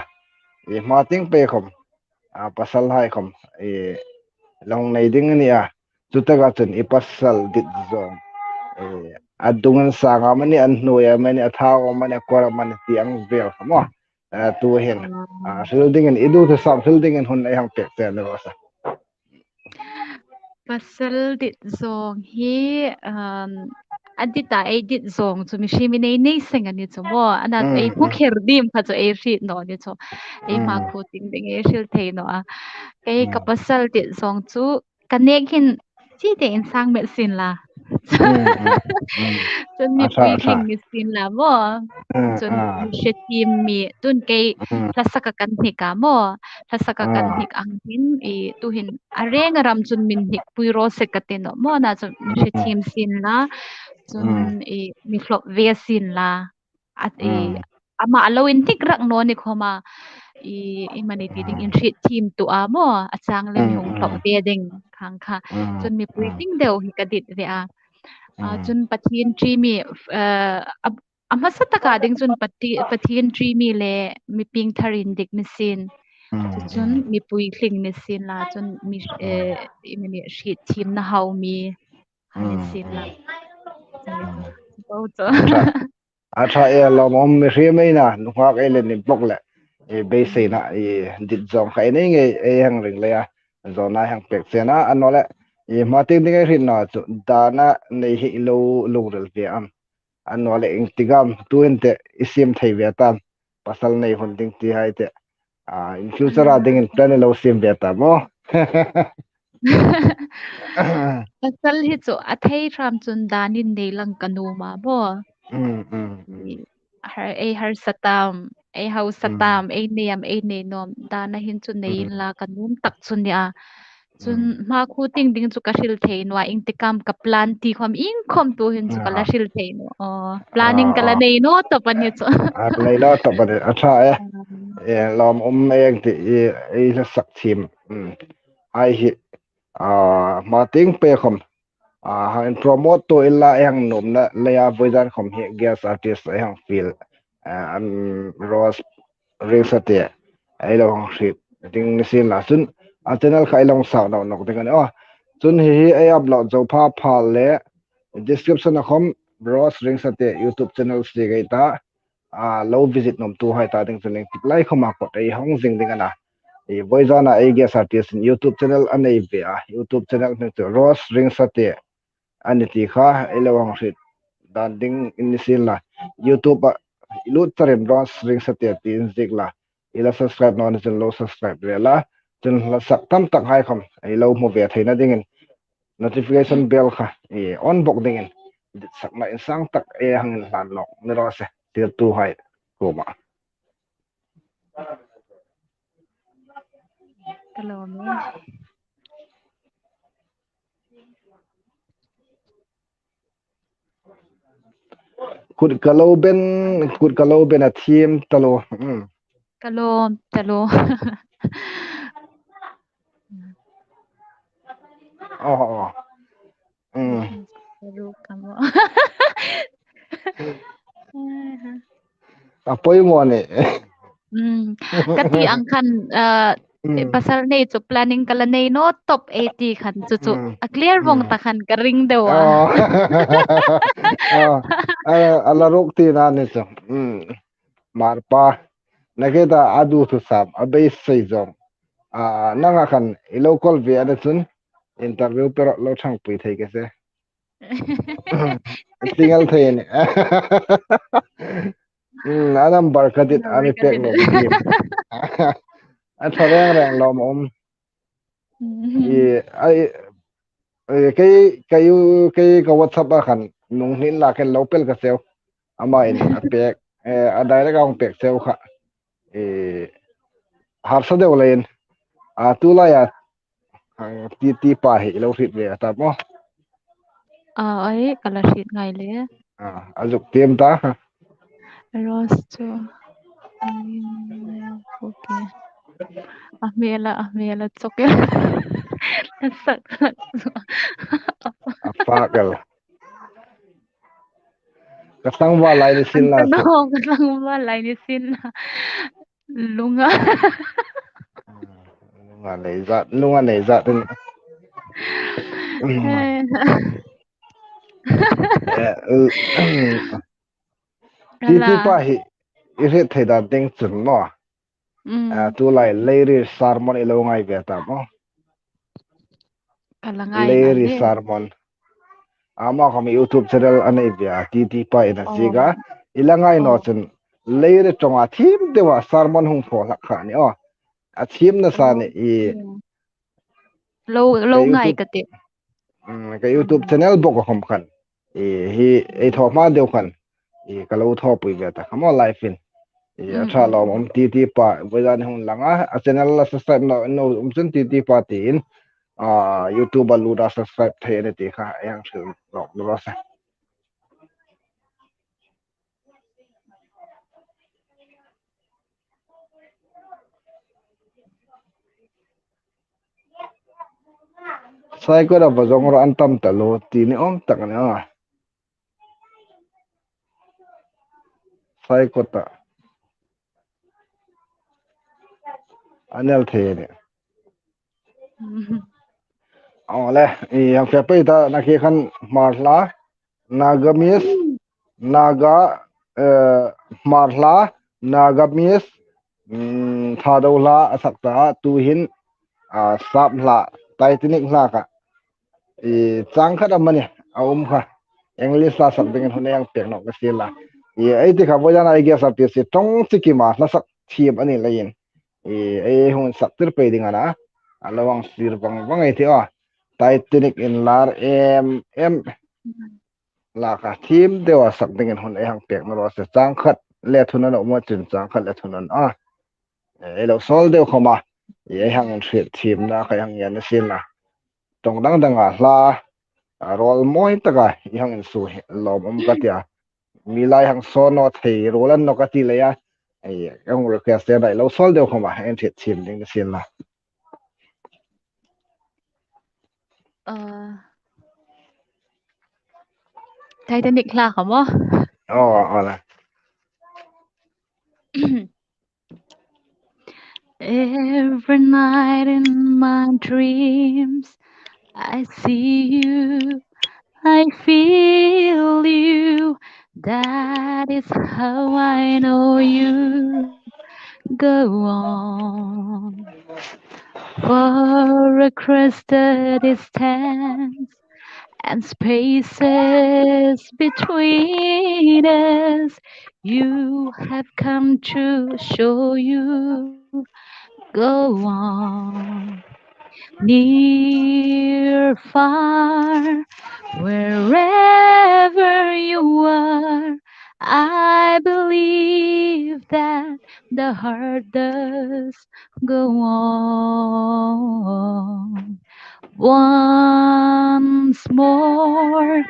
I hma tieng pei khom, a, pasalhai khom, i, la hung nei ding a nih a. Chutaka chun i pasal dit zawng, i, a dung an sang amanih, an hnuoi amanih, a thau amanih, a kuar amanih ti ang vel khom a. A, tuhin, a, hril dingin, i duthusam hril dingin hun ei hang pek che ni raw se. Pasal dit zawng hi, um, a dit a ei dit zawng chu mihriem ei nei seng a ni chu maw. Ana ei hmu kher ding kha chu ei hriet naw ni chu. Ei hma khu tieng ding ei hril thei naw a. Kei ka pasal dit zawng chu ka nek hin chi te in sang met sin la. Chun mi puitling ni sin la maw. Chun mi hre thiem mi, tun kei hlasaka kan hnik a maw. Hlasaka kan hnik ang hin, i, tuhin a reng a ram chun min hnikpui raw se ka ti naw maw, na chun mi hre thiem sin la. Chun, i, mi hlawp ve sin la. A, i, ama a lo inhnik rak naw ni khoma, i, i mani ti ding in hriet thiem tu a maw, a chang le mi hung hlawp ve ding khang kha. Chun mi puitling deu hi ka dit ve a. A, chun Pathien ṭi mi, eh, a, a hmasa taka ding chun Pathi-, Pathien ṭi mi le mi piengthar indik ni sin. Chu chun mi puitling ni sin la, chun mi, eh, i mani hriet thiemna hau mi ni sin la. Bo chu. A ṭha e, lawmum, mihriem ei na, nunghak ei le ni bawk le, i beiseina, i dit zawng kha ei nei ngei, ei hang ring lei a, zawna hang pek che a na, annawleh, i hma tieng ding ei hrietna chu, dana nei hi lo lungril ve am. Annawleh ieng ti am, tuhin te, i siem thei ve tam, pasal nei hun ding ti hai te, a, in future a dingin plan lo siem ve ta maw. Pasal hi chu a thei hram chun danin nei lang ka nuom a maw. Mm, mm, mm. Har, ei harsa tam, ei hausa tam, ei nei am, ei nei naw am, dana hin chu nei inla ka nuom tak chu ni a. Chun hma khu tieng ding chu ka hril thei naw a, ieng ti am ka plan ti khom, ieng khom tuhin chu ka la hril thei naw. Aw, planning ka la nei naw tawp a ni chu. A, nei naw tawp a ni, a ṭha e. E, lawmum, ieng ti, i, i hla sak thiem. Mm. Ei hi, a, hma tieng pei khom, a, hang in promote tu inla, ei hang nuomna leia vawizan khom hi guest artist ei hang fiel, a, an Rose Ringsate ei lo hang hriet ding ni sin la, chun a channel kha ei lo hang sau nawk nawk ding a ni. Aw, chun hi hi ei upload zo pha pha le description a khom Rose Ringsate YouTube channel si ngei ta, a, lo visit nuomtuhai ta ding chun ieng tik lai khoma kawt ei hawng zing ding a na. I vawizana A G S R T S in YouTube channel a nei ve a, YouTube channel hming chu Rose Ringsatia a ni ti kha ei lo hang hriet dan ding in ni sien la. YouTube-a i lut charin Rose Ringsatia ti in ziek la. I la subscribe naw ni chun lo subscribe ve la. Chun hla sak tam tak hai khawm ei lo hmu ve theina dingin notification bell kha i on bawk dingin ditsakna insang tak ei hang inhlan nawk ni raw se, thlirtuhai kuoma. Ka lawm e. Kut ka lo ben, kut ka lo ben a thiem ta lo. Mm. Ka lawm ta lo. Oh, oh. Mm. Ka lo ka mo. A poimaw ni. Mm. Ka ti ang khan, ah, Mm. pasal nei chu planning ka la nei naw tawp ei ti khan chu chu. Mm. A clear vawng Mm. ta khan ka ring deu a. Oh. Oh. A, a la ruk tina ni chu. Mm. Marpa. Nakie ta a duthusam, a beisei zawng. Ah, nanga khan i lo call ve a ni chun interview pe rawh, lo ṭhangpui thei ka se. Single thei ni. Mm, a number ka dit, a mi pek lo. A ṭha reng reng lawm a um. Mm. I, a, i, i, kei, kei u, kei ka WhatsApp-a khan nung hnin la khan lo pel ka seu. Ama in a pek, eh, a direct a hung pek seu kha. Eh, harsa deu leiin. A, tu laia, ah, T T pa hi lo hriet ve a ta maw. Ah, ai, ka la hriet ngai le. Ah, a zuk tiem ta. Rose chu. Ai, ok. A hmel a, a hmel a chawk el. A sak sak. A fak el. Ka tlangval lai ni sien la. Ka tlangval lai ni sien la. Lunga. Lunga nei zat, lunga nei zat. Eh, eh, T T pa hi i hriet thei dan ding chun maw. Mm. Ah, tu lai Leiri Sermon i lo ngai ve ta maw. Ka la ngai Leiri Sermon. Ama khawm YouTube channel a nei ve a, T T pa in a ziek a. I la ngai naw chun Leiri ṭawnga thiem deua sermon hung thaw hlak kha ni aw. A thiemna sa ni i. Lo, lo ngai ka ti. Mm, ka YouTube channel bawk a khawm khan. I, hi, ei thaw hma deu khan. I, ka lo thawpui ve ta kha maw live-in. I, a ṭha lawm um T T pa, vawizan hung lang a, a channel la subscribe naw, naw um chun T T pa tiin, ah, YouTube-a lut a subscribe thei a ni ti kha, ei hang hril nawk ni raw se. Saikot-a va zawng rawh, an tam ta lo ti ni awm tak a ni a. Saikot-a. An el thei a ni. Aw le, i hang fe pei ta, nakie khan Hmarhla, Nagamese, Naga, eh, Hmarhla, Nagamese, mm, Thado hla a sak ta, tuhin, ah, Sap hla, Titanic hla kha. I chang khat amani, a um kha. English hla sak dingin hun ei hang pek nawk ka sien la. I, ei ti kha, vawizan A G S R T S ṭawng chi kima hla sak thiem a ni leiin. I, ei hung sak tir pei ding a na. A lo hang sir vang vang ei ti aw. Titanic inlar em em. La kha thiem deua sak dingin hun ei hang pek nawk raw se, chang khat le thun an um a chun chang khat le thun an a. Ei lo sawl deu khawma. Ei hang inhriet thiemna kha ei hang en a sien la. Ṭawng dang danga hla, a rawl mawi taka ei hang insuo hi lawm um ka tia. Mi lai hang saw naw thei ruol an naw ka ti leia. Ei hang request te ei lo sawl deu khawma, ei inhriet thiem ding a sien la. Ah, Titanic hla kha maw? Oh, oh, la. Every night in my dreams, I see you, I feel you. That is how I know you. go on. For across the distance and spaces between us, you have come to show you go on. Near, far, wherever you are, I believe that the heart does go on. Once more,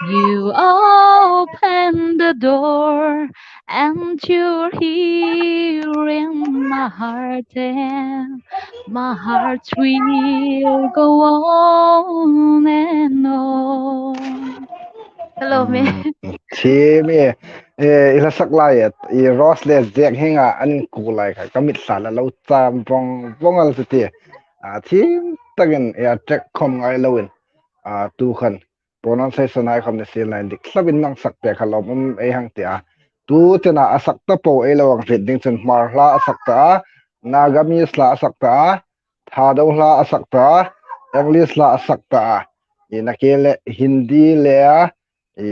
you open the door, and you're here in my heart, and my heart will go on and on. Ka lawm e. Mm, thi mi, eh, i hla sak lai e, i Rose le Jack hienga an kuo lai kha, ka mit hla la lo cham vong vong el chu ti. A, thiem takin, eh, a track khom ngai loin, a, tu khan pronunciation hai khom ni sien lai, dik hlawin nang sak pek kha lawmum ei hang ti a. Tu chena a sak ta po ei lo hang hriet ding chun Hmar hla a sak ta a, Nagamese hla a sak ta a, Thado hla a sak ta a, English hla a sak ta a. I na ke le Hindi le a, i,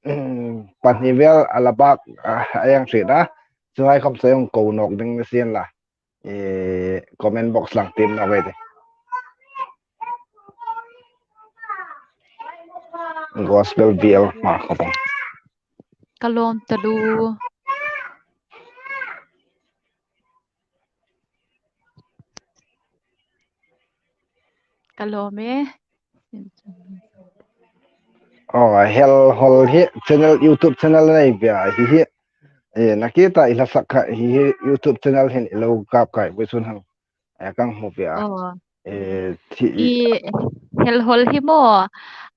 mm, pahni vel a la bak, a, a hang hriet a. Chu hai khom chu ei hung ko nawk ding ni sien la. I comment box lang tiem nawk ei tih. Gospel bial hma khawp ang. Ka lawm taluo. Ka lawm e. Oh, Hel Hol hi channel, YouTube channel nei bia hi hi. Eh, na ke ta i hla sak kha hi hi YouTube channel hin i lo kap kai pui chun hang. Eh, ka hmu bia. Oh. Eh, thi i I Hel Hol hi maw.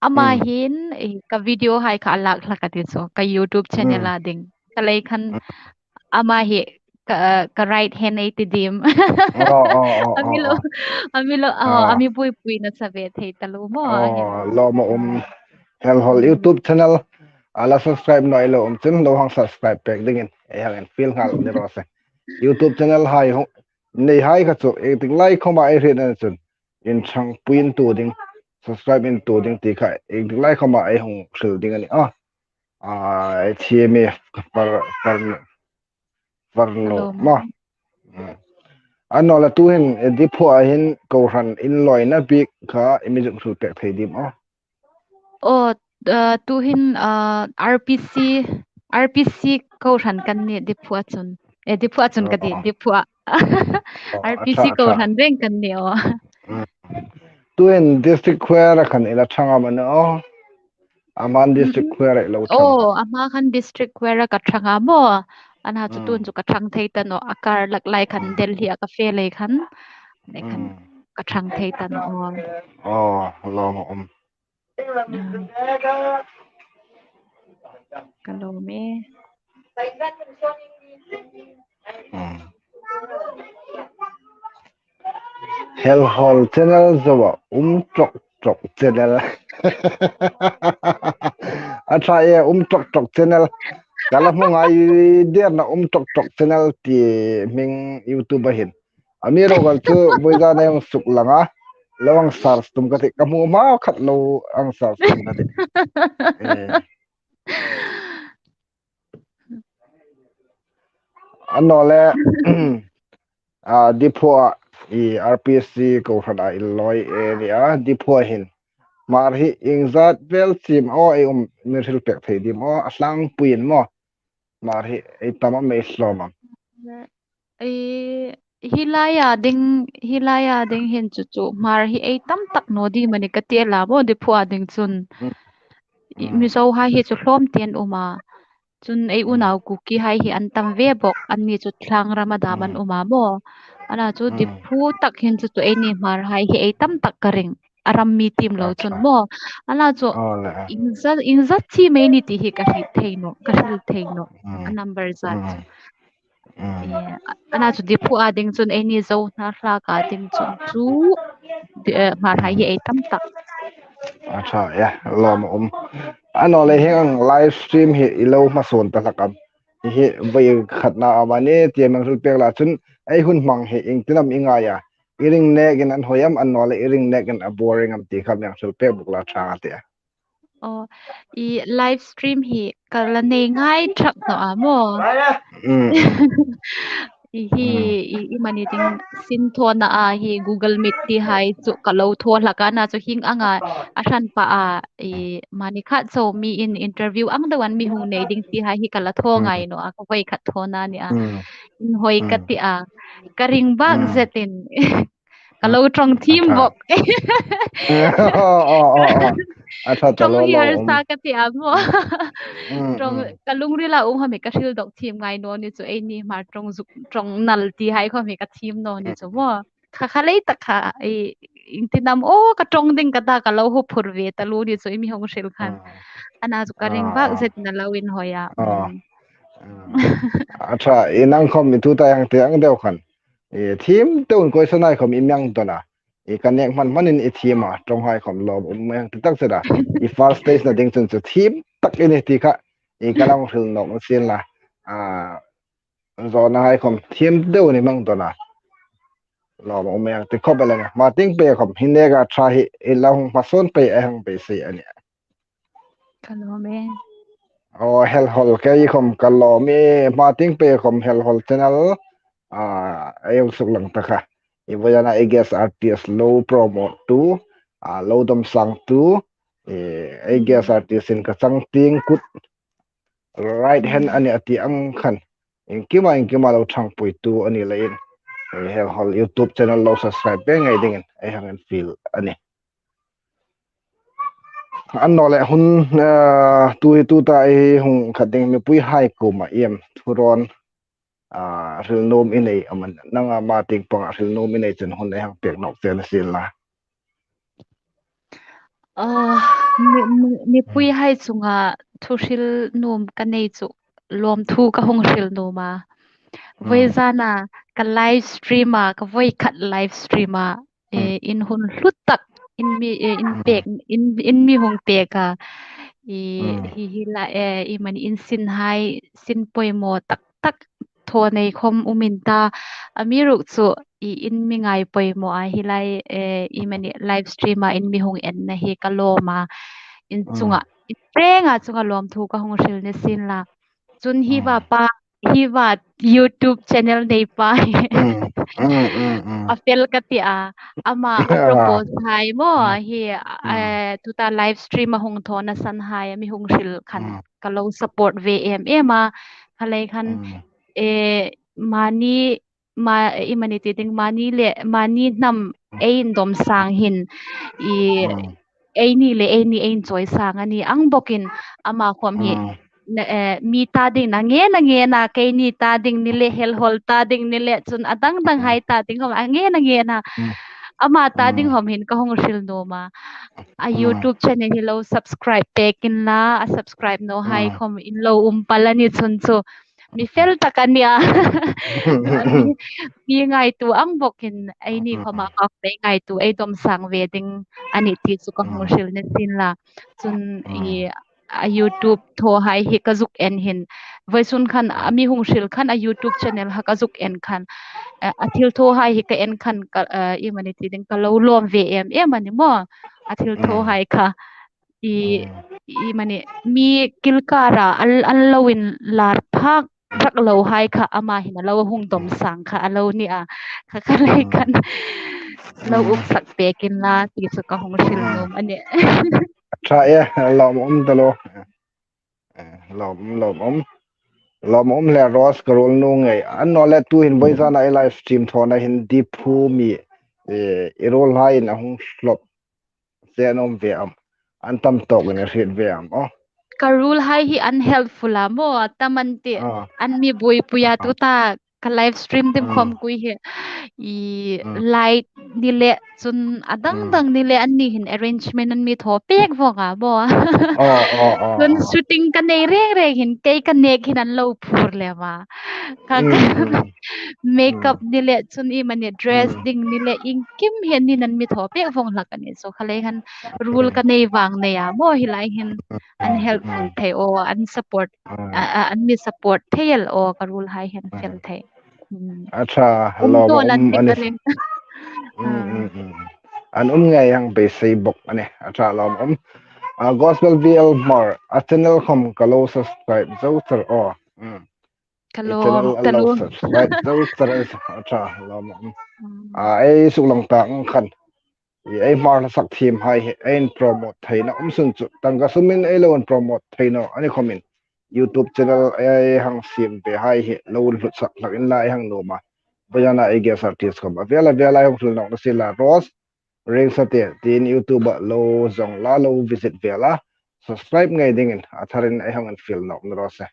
Ama Hmm. hin, eh, ka video hai kha a lak hlak a ti chu. Ka YouTube channel Hmm. a ding. Ka lei khan Hmm. ama hi ka, ka right hand ei ti dim. Oh, oh, oh, A mi oh, lo, oh. a mi lo, oh, a Ah. mi pui pui nasa ve thei taluo maw, a hin. Oh, lawmum. Hel Hol Hmm. YouTube channel. A la subscribe naw ei lo um chun lo hang subscribe pek dingin. Ei hang en feel nghal ni raw se. YouTube channel hai hung, nei hai kha chu, ei tik lai khoma ei hriet a ni chun. In chang puin tu ding, subscribe in tu ding ti kha, ei tik lai khoma ei hung hril ding a ni. Ah. Ah, ei thi mi par, par, par Ka nu lawm. Ma. Mm. A naw le tu hin, eh, Diphu a hin kohran in lawina bik kha i mi zuk hril pek thei dim aw. Oh, eh, tu hin, eh, R P C, R P C kohran kan ni Diphu a chun. Eh, Diphu a chun ka ti, Oh. Diphu a. Oh, R P C a ṭha, a ṭha. Kohran reng kan ni aw. Mm. Tu hin district khuera khan i la ṭhang am a ni aw? Ama hin district Mm. khuera i lo ṭhang. Oh, ama khan district khuera ka ṭhang a maw. Ana chu Mm. tun chu ka ṭhang thei ta naw. A kar lak lai khan Mm. Delhi a ka fe lei khan. Lei khan Mm. ka ṭhang thei ta naw. Oh, lawmum. Mm. Ka lawm e. Hmm. Hel Hol channel zoa um ṭawk ṭawk channel. A ṭha e, um ṭawk ṭawk channel. Ka la hmu ngai der naw, um ṭawk ṭawk channel ti hming YouTube a hin. A mi ro kal chu voi zan ei hung suk lang a. Lo hang search tum ka ti, ka hmu hma khat lo hang search tum ka ti. Eh. A naw le, a, Diphu a, i R P C kohran a i lawi e ni a, Diphu a hin. Hmar hi iengzat vel chim aw ei um mi hril pek thei dim aw, a tlangpuiin maw. Hmar hi ei tam am ei hlawm am. Ei, hi laia ding, hi laia ding hin chu chu, Hmar hi ei tam tak naw dim a ni ka ti el a maw, Diphu a ding chun. Mm. I, Mm. Mizo hai hi chu hlawm ti an um a. Chun ei Mm. unau Kuki hai hi an tam ve bawk, anni chu thlang ram a dam an Mm. um a maw. Ana chu Mm. Diphu tak hin chu chu eini Hmar hai hi ei tam tak ka ring. A ram mi tim lo chun maw. Aw, le. Ana chu iengzat, iengzat chim ei ni ti hi ka hriet thei naw, ka hril thei naw. Mm. A number zat chu. Mm. Mm. Eh, ana chu Diphu a ding chun eini Zo hnar hlak a ding chun chu, di-, eh, Hmar hai hi ei tam tak. A ṭha e, lawmum. A naw le hieng ang live stream hi i lo hmasuon ta hlak am? Hi voi khatna amani ti mi hang hril pek la chun ei hun hmang hi iengtin am i ngai a? I ring nekin an hoi am, annawleh i ring nekin a boring am ti kha mi hang hril pek bawk la ṭha ngei a tia. Aw, i live stream hi ka la nei ngai ṭhak naw a maw. Mm. I hi, i, i mani ding sin thawna a hi Google Meet ti hai chu ka lo thaw hlak a, na chu hieng anga a hran pha a, i mani khat chu mi in interview ang deuh an mi hung nei ding ti hai hi ka la thaw Mm. ngai naw a, ka voi khat thawna ni a. Mm. In hoi ka Mm. ti a. Ka ring bak Mm. zetin. Ka lo ṭawng thiem Acha. bawk. Aw, aw, aw, aw. Acha, ta Ṭawng lo lo hi har um. sa ka ti a maw. Mm, Ṭawng mm. ka lungrila um khom hi ka hril dawk thiem ngai naw ni chu, eini hma ṭawng zuk, ṭawng nal ti hai khom hi ka thiem naw ni Mm. chu maw. Kha kha lei tak kha, i, iengtin am aw ka ṭawng ding ka ta ka lo hung phur ve taluo ni chu i mi hung hril khan. Mm. Ana chu ka ring Ah, bak ah. Zetin a lo inhoi a. Ah. Mm. Ah. Acha, i nang khom i tuta hang ti ang deu khan. I thiem te un koi sanai khom i mi hang dawn a. I ka nek hman hmanin i thiem a, ṭawng hai khom lawm um hang ti tak zet a. I first stage na ding chun chu thiem tak i ni ti kha. I ka lo hril nawk sien la. Ah, zawna hai khom thiem deu ni mang dawn a. Lawm um hang ti khop el a ni. Hma tieng pei khom hi neka ṭha hi i lo hung hmasawn pei a hang beisei a ni. Ka lawm e. Aw, Helhol kei khom ka lawm e, hma tieng pei khom Helhol channel, ah, ei hung suklang ta kha. I voi zana ei guest artist lo promote tu, ah, lo dawmsang tu, eh, ei guest artist in ka chang tieng kut right hand a ni a ti ang khan. Iengkima, iengkima lo ṭhangpui tu a ni leiin. Eh, Helhol YouTube channel lo subscribe pek ngei dingin ei hang infiel a ni. Annawleh hun, eh, tu hi tuta ei hung khat ding mipui hai kuoma iem thurawn, ah, hril nuom i nei am a ni, nanga hma tieng panga hril nuom i nei chun hun ei hang pek nawk che ni sien la. Ah, mi, mi, mipui hai chunga thu hril nuom ka nei chu lawmthu ka hung hril nuom a. Voi zana ka live stream a, ka voi khat live stream a, eh, in hun hlu tak in mi, eh, in pek, in, in mi hung pek a. I, hi, hi la, eh, i mani in sin hai, sin poimaw tak tak thaw nei khom um in ta. Amiruokchu i in mi ngai poimaw a hi lai, eh, i mani live stream a in mi hung enna hi ka lawm a. In chunga, in renga chunga lawmthu ka hung hril ni sien la. Chun hi va pa, hi va YouTube channel nei pa hi. Mm, mm, mm, mm. A fel ka ti a. Ama a propose hai maw hi, eh, tuta live stream a hung thawna san hai a mi hung hril khan ka lo support ve em em a. Kha lei khan, eh, mani, ma, i mani ti ding mani le, mani hnam ei indawmsang hin, i, eini le eini ei inchawisang a ni ang bawkin ama khom hi, na, eh, mi ta ding na nge na nge na, keini ta ding ni le, Helhol ta ding ni le, chun a dang dang hai ta ding khom a nge na nge na. Ama ta ding khom hin ka hung hril nuom a. A YouTube channel hi lo subscribe pek in la, a subscribe naw hai khom in lo um pal a ni chun chu. Mi fel tak a nia. Mi, mi ngaituo ang bawkin eini khoma ka mi ngaituo, ei dawmsang ve ding a ni ti chu ka hung hril ni sien la. Chun i a YouTube thaw hai hi ka zuk en hin. Voisun khan a mi hung hril khan a YouTube channel ha ka zuk en khan. Eh, a thil thaw hai hi ka en khan ka, eh, i mani ti ding ka lo lawm ve em em a ni maw. A thil thaw hai kha. I, i mani, mi kilkara an, an lo inlar phak rak lo hai kha ama hin a lo hung dawmsang kha a lo ni a. Kha kha lei khan lo uksak pek in la ti chu ka hung hril nuom a ni. Ṭha e, lawm um ta lo. Eh, lawm, lawm um. Lawm um le Rose ka ruol nu ngei. Annawleh tuhin voi zana ei live stream thawna hin Diphu mi, eh, i ruol haiin a hung hlawp che an um ve am. An tam tawkin a hriet ve am, aw. Ka ruol hai hi an helpful a maw, a tam an tih. An mi buoipui a tuta ka live stream dim khom kui hi. I light ni le chun a dang dang ni le an ni hin arrangement an mi thaw pek vawng a maw. Chun shooting ka nei reng reng hin kei ka nek hin an lo phur lem a. Ka, ka, Makeup ni le chun i mani dress ding ni le inkim hi ni nan mi thaw pek vong hlak a ni. So kha lei khan rule ka nei vang nei a maw hi lai hin an help ful thei aw, an support, a, a, an mi support thei el aw ka rule hai hin fel thei. Hmm. A ṭha, Um lo to ma lan um tik a ni. a leng. Mm, mm, mm. An um ngei hang beisei bok a ni. A ṭha, lo ma um. A Gospel V L Hmar, a channel khom ka lo subscribe zo char aw. Mm. Ka I channel lawm, a ka lo lawm. Subscribe zo char a ni. A ṭha, lo ma um. Hmm. A ei suk lang ta ang khan. I ei Hmar hla sak thiem hai hi, ei promote theina um sun chu. Tangka sumin ei lo promote thei naw a ni khomin. YouTube channel ei hang siem ve hai hi, lo hlut sak hlak inla ei hang nuom a. Vawizana ei guest artist khom. A vela vela hang hlun nawk na sien la Rose, Ring sa te, tiin YouTube a lo zong la lo visit ve la. Subscribe ngei dingin, a tharin ei hang infiel nawk ni raw se.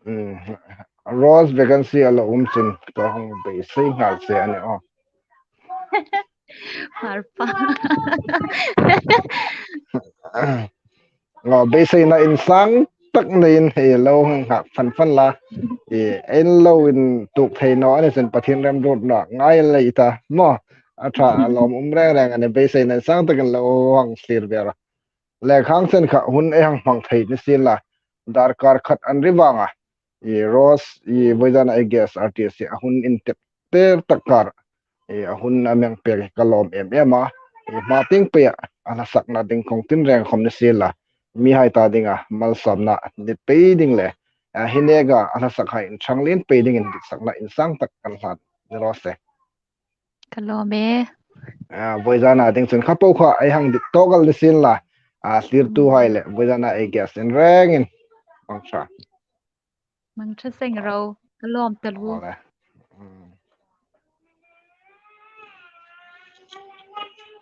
Mm. Rose vacancy a lo um chun, ka hang beisei nghal se a ni aw. Harpa. Lo beiseina insang tak neiin hei lo hang nghak fan fan la. I, ei lo intuok thei naw a ni chun Pathien remruotna ngai lei ta maw. A ṭha a lawm um reng reng a ni beiseina insang takin lo hang thlir ve ra. Le khang chen kha hun ei hang hmang thei ni sien la. Darkar khat an ri vanga. I Rose, i vawizana ei guest artist hi a hun intep ter tak kar. I a hun a meng pek hi ka lawm em em a. I hma tieng pei a, a hla sakna ding kawng tin reng khom ni sien la. Mihai ta dinga malsawmna ni pei ding le. A hi neka a hla sak hai in chang lien pei dingin ditsakna insang tak kan hlan ni raw se. Ka lawm e. A, vawizana ding chun kha po kha ei hang dit tawk el ni sien la. A, thlirtu hai le vawizana ei guest in rengin. Mangṭha. Mangṭha seng ro. Ka lawm taluo. Ole.